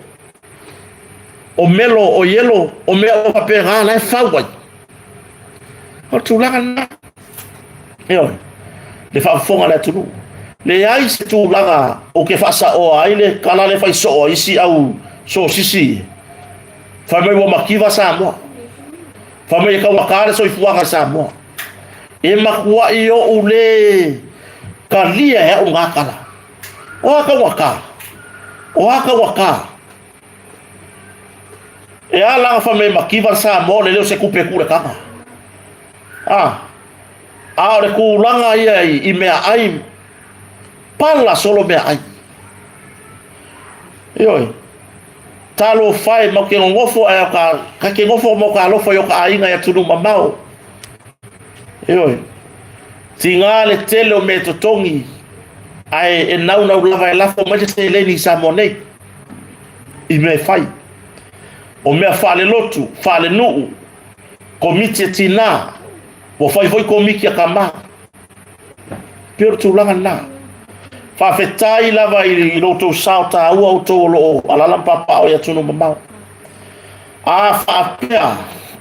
o melo, o ielo, o mea uma faapena la e fau ai. O le tulaga lena. Ioe, le faafofoga a le atunuu. Leai se tulaga ou te faasaoa ai le tala lea fai soo a isi au sosisi. Fai mai ua mativa Samoa. Fai mai e taugata le soifuaga i Samoa. E matuai ou le talia e au lena tala. O a taugata? O a taugata? E a la fai mai mativa le Samoa o le leo se tupe e tuu i le taga. A, a o le tulaga ia i meaai, pala solo meaai. Ioe, talofa e, matou te nonofo ae ka te nofo ma ka alofa i o ka aiga i atunuu mamao. Ioe, tiga le tele o mea e totogi, ae e naunau lava e lafo mai le seleni i Samoa nei i mea e fai. O mea faalelotu, faalenuu, komiti a tinā, ua fai foi komiti a tama. Pei o le tulaga lena. Faafetai lava i lo outou sao taua outou o lo o alaala ma papaaao i atunuu mamao. A faapea,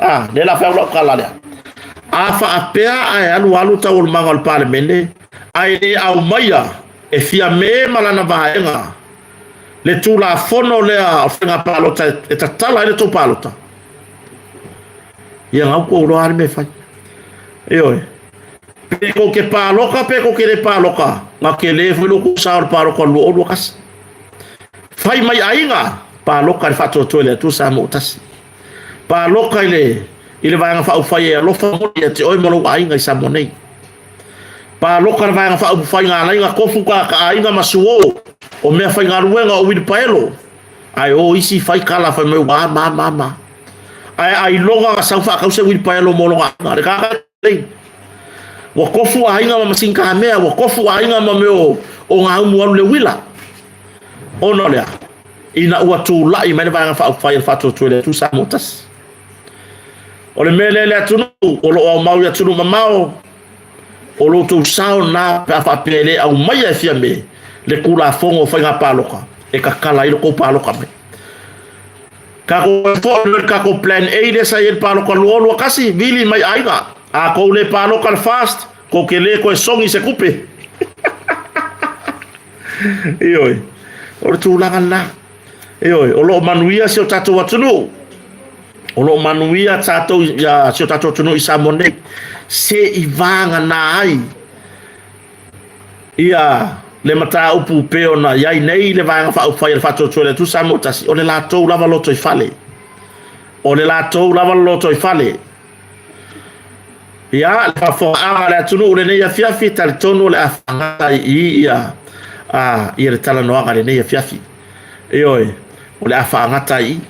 a, lea la fai au lau tala lea. A faapea ae alu alu taualumaga o le Palemene, ae le aumaia e Fiame ma lana vaega le Tulafono lea o Faiga Palota e tatala ai le tou palota, ia na ua iloa lava le mea e fai. Ioe. Pe tou te palota pe tou te le palota, na tele foi lo outou sao i le palota o le 2021. Fai mai aiga, palota i le faatoatoa i le Atua Samoa ua tasi. Palota i le i le Vaega Faaupufai e alofa moni ia te oe ma lou aiga i Samoa nei. Palota i le Vaega Faaupufai na ala ai ona tofu tagata aiga ma suo o meafaigaluega o uilipaelo, ae o isi fai tala fai mai ua a ma ma ma. Ae ailoga na sau faatau se uilipaelo mo lona aiga. Le tagata lelei. Ua tofu aiga ma masini kamea, ua tofu aiga ma mea o gaumu alu le uila. Ona o le a? Ina ua tulai mai le Vaega Faaupufai a le Faatuatua i le Atua Samoa Tasi. O le mea lea le atunuu o lo o aumau i atunuu mamao, o lo outou sao lena pe a faapea e le aumaia e Fiame le Tulafono o Faiga Palota e tatala ai lo outou palota mai. Tatou foi le tatou plan A lea sa i ai le palota 2021, vili mai aiga. A tou le palota le FAST, tou te le toe sogi se tupe. Ioe, o le tulaga lena. Ioe, o lo o manuia si o tatou atunuu. O lo o manuia tatou, ia, si o tatou atunuu i Samoa nei. Se i vagana ai ia le mataupu pei ona i ai nei le Vaega Faaupufai a le Faatuatua i le Atua Samoa Tasi, o le latou lava lotoifale. O le latou lava lotoifale. Ia, le faafofogaaga a le atunuu i lenei afiafi, talitonu o le a faagata i i ia, a, ia le talanoaga i lenei afiafi. Ioe, o le a faagata i i.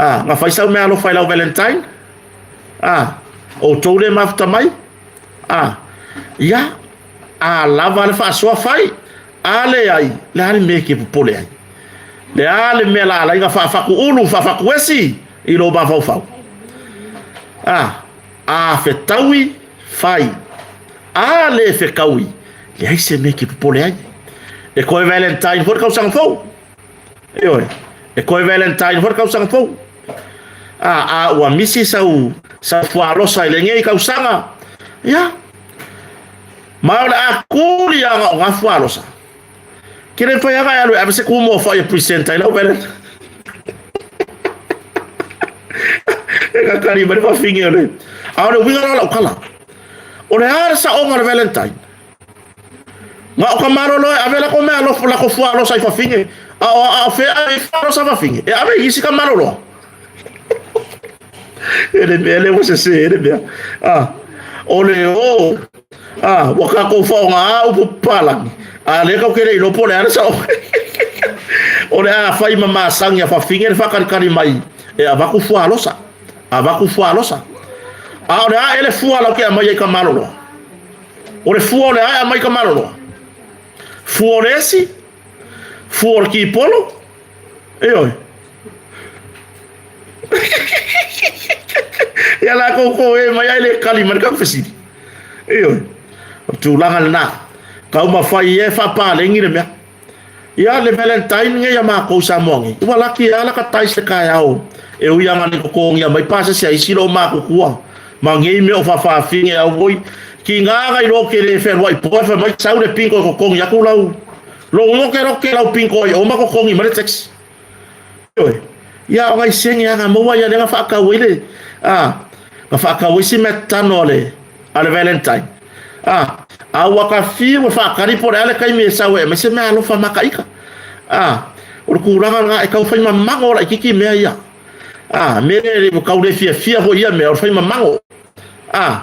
A, na fai sau meaalofa i lau Valentine? A, outou le mafuta mai? A, ia, a lava le faasoa fai, a leai, le a le mea e te popole ai? Le a le mea la ala ai ona faafatu ulu, faafatu esi i lou mafaufau? A, a fetaui, fai. A le fetaui, leai se mea e te popole ai. E toe Valentine foi le tausaga fou. Ioe, e toe Valentine foi le tausaga fou. A, a ua misi sau, sau fualosa i lenei tausaga, ia, ma o le a tuli lava o na fualosa. Ke le mafai lava e alu e ave se kumu o fai e present ai lau Valentine. E kakali mai le fafine o le... A o le uiga la o lau tala, o le a le saoga o le Valentine? Na o ka malolo e ave lako mea alofa, lako fualosa i fafine. A o, a o fea ave i fualosa fafine? E ave i isi ka maloloa. E le mea le ua sese e le mea. Ah, o le o, ah, ua kākou faaaoga a upu papalagi, a lea kau ke le iloa po o le a le sao. O le a fai ma masagi a fafine le faakalikali mai e avatu fualosa, avatu fualosa. A o le a ele fua lau ke aumai ai ka maloloa? O le fua o le a e aumai ka maloloa? Fua o le esi? Fua o le kipolo? Ioe. Ia la kou ko e mai ai le kali mai le kau fesili. Ioe. O tulaga lena. Kau mafai e faapalegi le mea. Ia le Valentine nge ia makou Samoa nge. Ua laki ala ka tais le kaeao. E ui anga ni kokongia mai pasese a isi lo makukua. Ma ngei mea o faafaafine au oi. Ki ngā ngai lo ke le whenua i poe whai mai sau le pinko e kokongi aku lau. Lo ngoke roke lau pinko ai o ma kokongi ma le taxi. Ioe. Ia o ngai senge anga maua ia lenga whaakau ai le a ka whaakau ai si mea tano a le a le Valentine. A a ua ka fiu e whaakari po le ale kaimi e sau e mai se mea alofa maka ika. A o le kūlanga ngā e kau whai mamango la i kiki mea ia. A me le le kau le fia fia ho ia mea o le whai mamango. A,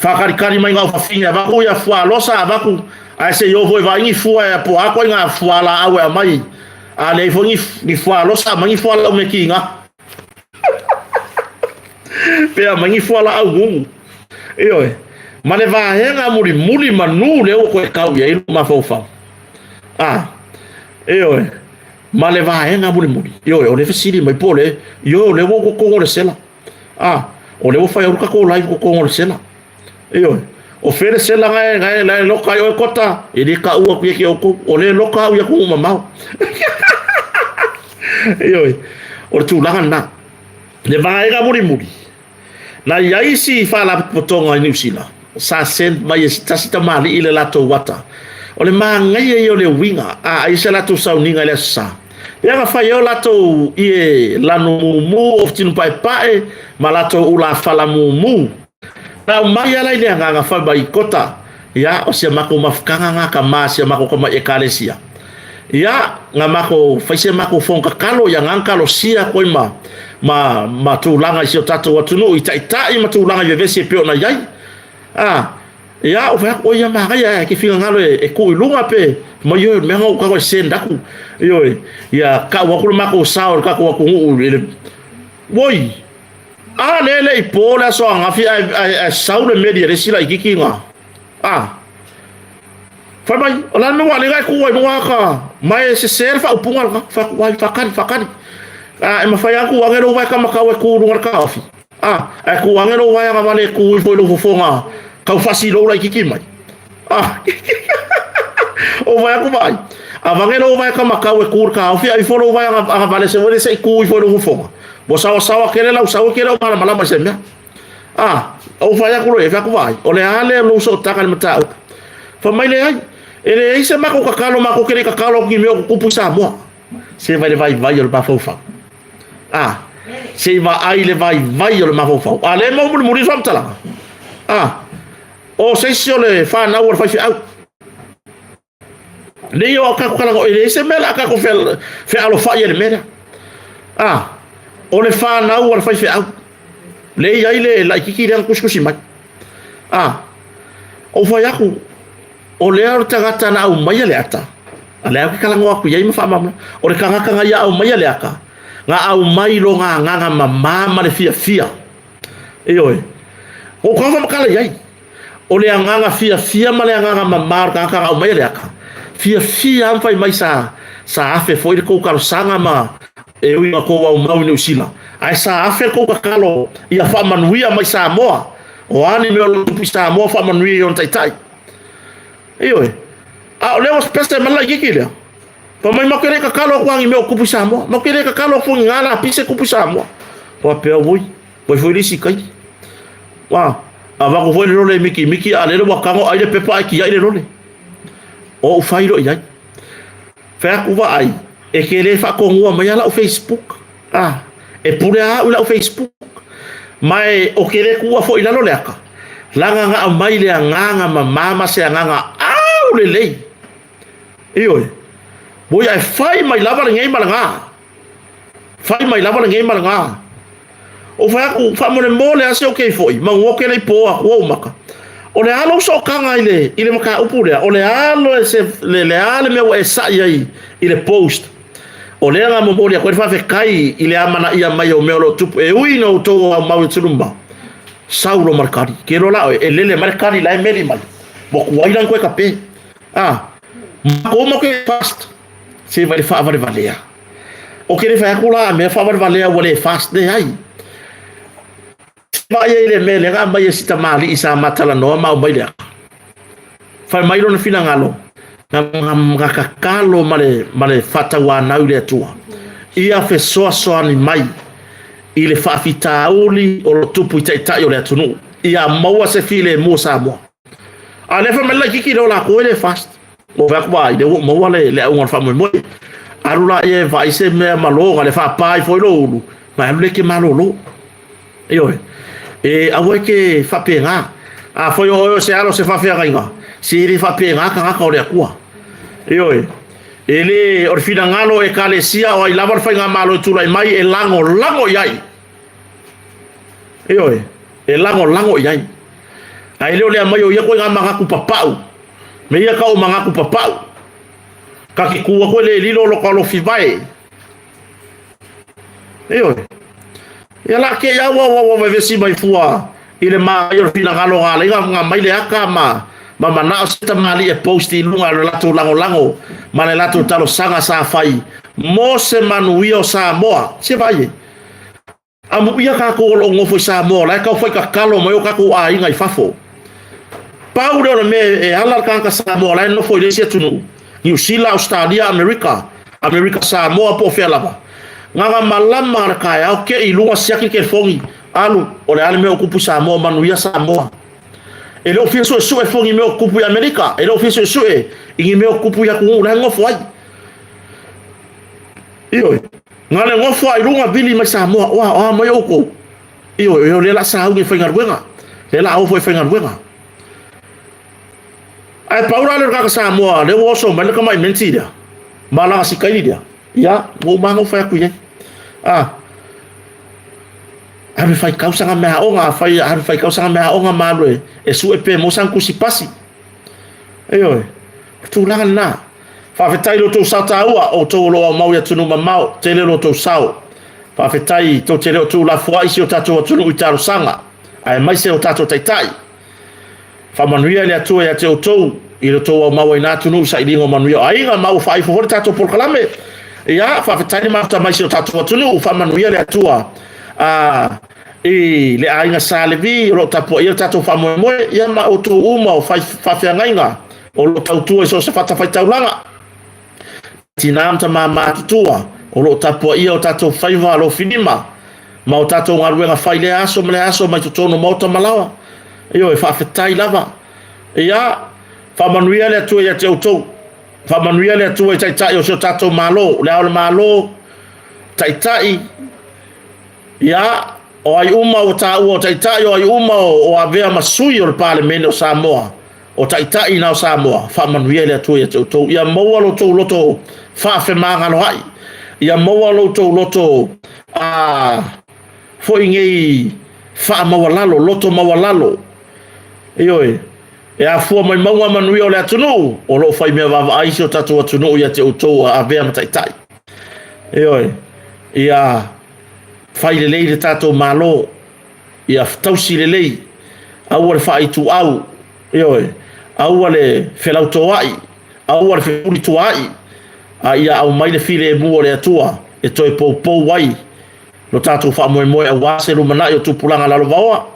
whākarikari mai ngā whawhine, a vaku ia fua losa, a vaku, a e se i oho e vaingi fua e po ako i ngā fua la au e a mai, a le ifo ni fua losa, a mai ni fua la me ki ngā. Pea mai ni fua la au ngungu. Ioe, ma le vahenga muri muri manu le o koe kau ia ilu mafaufau. A, ioe, ma le vahenga muri muri. Ioe, o le fesili mai po le, ioe, o le wo ko le sela. A, o le ua whai auru kako live ko kongo le sela. Ioe, o fere sela ngai, ngai, ngai loka ai oe kota, e le ka ua kuia ki au kou, o le loka au ia ku mamau. Ioe, o le tūlanga nā. Le vaega muri muri, na ia isi whālapotopotonga i New Zealand, sa send mai e tasi tamali'i le latou ata. O le māngaia ia o le uiga, a ai se latou sauniga i le aso sa. Lea na fai ai o latou ie lanu mumu o tinu paepae ma latou ula fala mumu. Na aumai ala i le agaga fai mai kota, ia, o sia makou mafutaga nga ka ma sia makou kama ekalesia. Ia, nga makou fai sia makou fono kakalo, ia nga kalosia koe ma, ma, ma tulaga i si o tatou atunuu i taitai ma tulaga i vevesi e pei ona iai. A, ia, o fai atu, oi ia manaia e ke finagalo e, e kuu i luga pe, mai ioe, mea ngau kago e send aku, ioe, ia kau aku le makou sao i le kakou atunuu i le, oi, a le le i po le aso angafi ae, ae, ae sau le meli a le isi laitiiti nga. A, fai mai, o le a le mea ua alega e kuu ai luga ka, ma e sese le faaupuga lena, fai atu, ai, faakali, faakali. A, e mafai lava ku age lou vae kamakau e ku i luga o le taofi. A, ae ku age lou vae agavale e ku ifo i lou fofoga kau fasi lou laitiiti mai. A, o vae aku vaai. Avage lou vae kamakau e ku i le taofi, a ifo lou vae agavale se wele se i ku ifo i lou fofoga. Ua sawasawa kele lau sau e kele o malamalama i se mea. A, ou fai aku loa, e fai aku vaai, o le a lea lou sootaga i le mataupu. Fai mai leai, e leai se makou kakalo makou ke le kakalo aku i mea o kukupu i Samoa. Se vai le vaivai o le mafaufau. A, se i vaai le vaivai o le mafaufau. A le mau mulimuli le faamatalaga. A, o se isi o le whanau o le faifeau. Nei o kako kalago e leai se mea la a kako fealofai ai le mea lea. A, o le whanau o le faifeau. Le i ai le laitiiti lea na tusitusi mai. A, ou fai aku, o lea o le tagata na aumaia le ata, a lea ke talanoa atu i ai ma faamalamalama, o le tagata na ia aumaia le ata, na aumai lona agaga mamā ma le fiafia. Ioe. Ua ou faamatala i ai. O le agaga fiafia ma le agaga mamā o le tagata na aumaia le ata, fiafia lava ma fai mai sa, sa afe foi le tou talosaga ma e ui ina tou aumau i Niu Sila, ae sa afe le tou tatalo ia faamanuia mai Samoa. O a ni mea o lo o tupu i Samoa, faamanuia i ona taitai. Ioe. A o lea ua pese mai le laitiiti lea. Fai mai, matou te le tatalo atu lava i ni mea o tupu i Samoa. Matou te le tatalo atu i ni ngā lapisi e tupu i Samoa. Faapea, oi, oi foi le isi taimi. A, avatu foi le lole e mikimiki, a lele ua tago ai le pepa ae tiai le lole. O ou fai loa i ai. Fai atu vaai, e te le faatonua mai a lau Facebook. A, e pule a au i lau Facebook. Ma e, o te le tuua foi i lalo le ata. Laga na aumai le agaga mama ma se agaga aulelei. Ioe. Oi ae fai mai lava lenei ma lena. Fai mai lava lenei ma lena. O fai atu, faamolemole lava se o kei foi, maua ke le i pō atu ou maka. O le a lou sootaga i le, i le mataupu lea? O le a le, se, le, le a le mea ua e sa'i ai i le post? O lea na momoli atu ai le faafetai i le amanaia mai o mea o lo o tupu e ui ina outou aumau i atunuu mamao. Sau loa ma le kali. Ke loa la oe, e lele mai le kali la e meli mai. Ua tuai la ona toe tape. A, makou ma ke fast. Se vai le faavalevalea. O ke le fai atu la a mea faavalevalea ua le fast, leai. Vaai ai i le mea lea na aumai e si tamalii sa ma talanoa ma aumai le aka. Fai mai lona finagalo, na tatalo ma le, ma le faatauanau i le Atua, ia fesoasoani mai i le faafitauli o lo tupu i taitai o le atunuu, ia maua se filemu o Samoa. A o lea fai mai le laitiiti lea o latou e le fast. Ua fai atu, ai, lea ua maua le, le auga o le faamoemoe. Alu laia e vaai se mea malo, na le faapa ai foi lou ulu, ma alu lea e te malolo. Ioe. E aua e te faapena. Afai o oe o se alo o se faafeagaiga, se e le faapena tagata o le Atua. Ioe. E le o le finagalo o Ekalesia o ai lava le faigamalo e tulai mai e lagolago i ai. Ioe. E lagolago i ai. Ae le o le aumai o ia ituaiga manatu papau, me ia tau o manatu papau. Ta te tu atu e le lilo lo ka lofi vae. Ioe. Ia la ke ia ua ua vevesi mai fua i le manaia o le finagalo na ala ai na aumai le aka ma ma manao se tamalii e post i luga o le latou lagolago ma le latou talosaga sa fai mo se manuia o Samoa. Se vaai e. Amuia tatou o lo o nofo i Samoa o la e tau fai tatalo mai o tatou aiga i fafo. Pau lea o le mea e ala le tagata Samoa o la e nofo i le isi atunuu, Niu Sila, Ausetalia, Amerika, Amerika Samoa po o fea lava. Na ona malama le taeao, kei i luga, siaki le telefoni, alu, o le a le mea o tupu i Samoa, manuia Samoa. E le o fia suesue foi ni mea o tupu i Amerika, e le o fia suesue i ni mea o tupu i atunuu la e nofo ai. Ioe, na le nofo lava i luga vili mai Samoa, oa, oa mai outou. Ioe, o lea la sauni e faigaluega, lea la o foi e faigaluega. Ae pau la le tagata Samoa, lea ua oso mai le tamai menti lea, ma lana sikaini lea, ia, ua uma ona ou fai atu i ai. Ah, alu e fai tausaga meaaoga, afai alu e fai tausaga meaaoga ma alu e, e sue pe maua sana tusi pasi. Ioe, o tulaga lena. Faafetai i lo outou sao taua, outou o lo o aumau i atunuu mamao, tele lo outou sao. Faafetai tou te le o tuulafoai si o tatou atunuu i talosaga, aemaise o tatou taitai. Faamanuia le Atua ia te outou i lo outou aumau ai na atunuu i sailiga o manuia o aiga, ma ua faaifo foi le tatou polokalame. Ia, faafetai le mafuta mai si o tatou atunuu, faamanuia le Atua i le aiga Sa Levi o lo o tapuaia le tatou faamoemoe, ia ma outou uma o fai faafeagaiga o lo o tautua i so o se fatafaitaulaga. Tinā ma tamā matutua o lo o tapuaia o tatou faiva alofilima ma o tatou galuega fai lea aso ma lea aso mai totonu o maota ma laoa. Ioe, faafetai lava. Ia, faamanuia le Atua ia te outou. Faamanuia le Atua i Taitai o si o tatou Malo, le Ao o le Malo, Taitai, ia, o ai uma ua taua o Taitai, o ai uma o avea ma sui o le Palemene o Samoa, o Taitai na o Samoa, faamanuia le Atua ia te outou. Ia maua lo outou loto faafemagaloai, ia maua lo outou loto a foi nei faamaualalo, loto maualalo. Ioe, e afua mai mauga manuia o le atunuu, o lo o fai mea vaavaai si o tatou atunuu ia te outou a avea ma taitai. Ioe, ia fai lelei le tatou Malo, ia tausi lelei, aua le faaituau, ioe, aua le felautoai, aua le feulituaai, a ia aumai le filemu o le Atua e toe poupou ai lo tatou faamoemoe aua se lumanai o tupulaga lalovaoa.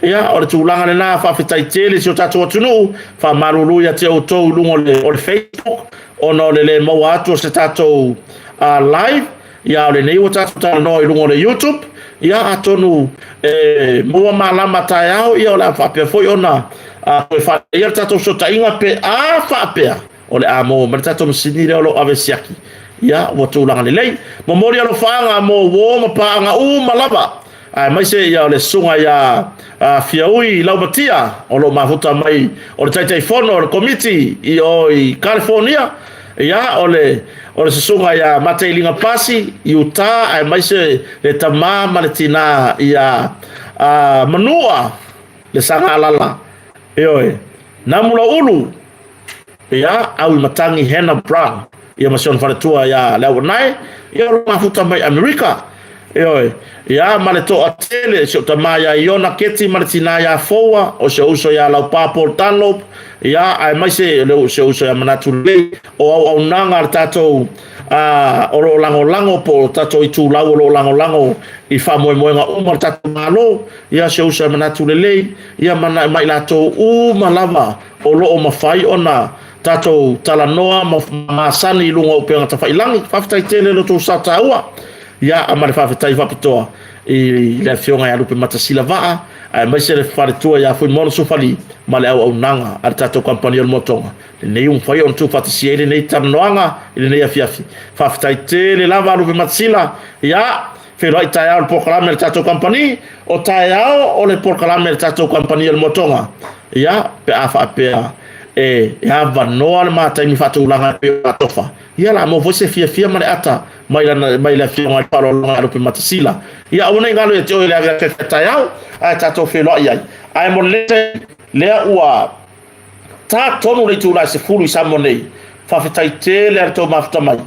Ia, o le tulaga lena, faafetai tele i si o tatou atunuu, faamalulu ia te outou i luga o le, o le Facebook, ona o le le maua atu o se tatou live, ia, o lenei ua tatou talanoa i luga o le YouTube, ia, atonu e maua malama taeao, ia, o le a faapea foi ona toe faaleleia le tatou fesootaiga pe a faapea o le a maua mai le tatou masini lea o lo o ave siaki, ia, ua tulaga lelei. Momoli alofaaga mo uo ma paaga uma lava, aemaise ia o le susuga ia Fiaui Laumatia o lo o mafuta mai o le Taitaifono o le Komiti i o i California, ia o le o le susuga ia Mateiliga Pasi i Utah, aemaise le tama ma le tinā ia Manua le Sagalala, ioe, Namulauulu, Ia, Auimatagi Hannah Brown, ia ma si ona faletua ia Leauanae, ia o lo mafuta mai Amerika. Ioe, ia ma le toatele, si o tama ia Iona Keti ma le tina ia Foua, o si o uso ia Laupa Paul Dunlop, ia aemaise le si o uso ia Manatu Lelei, o auaunaga a le tatou o lo o lagolago po o tatou itulau o lo o lagolago i faamoemoega uma o le tatou Malo, ia si ou uso e manatu lelei, ia ma i latou uma lava o lo o mafai ona tatou talanoa ma masani i luga o upega tafailagi. Faafetai tele i lo outou sao taua. Ia, ma le faafetai faapitoa i le afioga ia Lupematasila Vaa, aemaise le faletua ia Fuimaono Sufali ma le auaunaga a le tatou kamupani o le Motoga, lenei ua mafai ona tuufaatasia ai lenei talanoaga i lenei afiafi. Faafetai tele lava Lupematasila. Ia, feiloai taeao i le polokalame a le tatou kamupani, o taeao o le polokalame a le tatou kamupani o le Motoga. Ia, pe a faapea e avanoa le ma taimi faatulaga e pei ona atofa, ia o le a maua foi se fiafia ma le ata mai lana mai le afioga i le faaaloaloga ia Lupematasila. Ia aua ne i galo ia te oe le afiafi a taeao, ae tatou feiloai ai. Ae mo lenei taimi, lea ua ta tonu le itula e 10 i Samoa nei. Faafetai tele lava i le tou mafuta mai.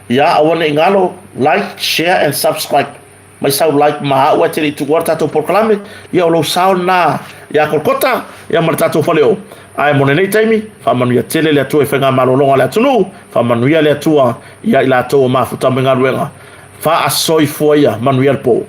Ia aua ne i galo, like, share and subscribe. Mai sau like ma au ae te le i tuua le tatou polokalame. Ia o lou sao lena ia Kolokota, ia ma le tatou faleoo. Ae mo lenei taimi, faamanuia tele le Atua i faigamalologa a le atunuu, faamanuia le Atua ia i latou o mafuta mai galuega. Faasoifua ia, manuia le po.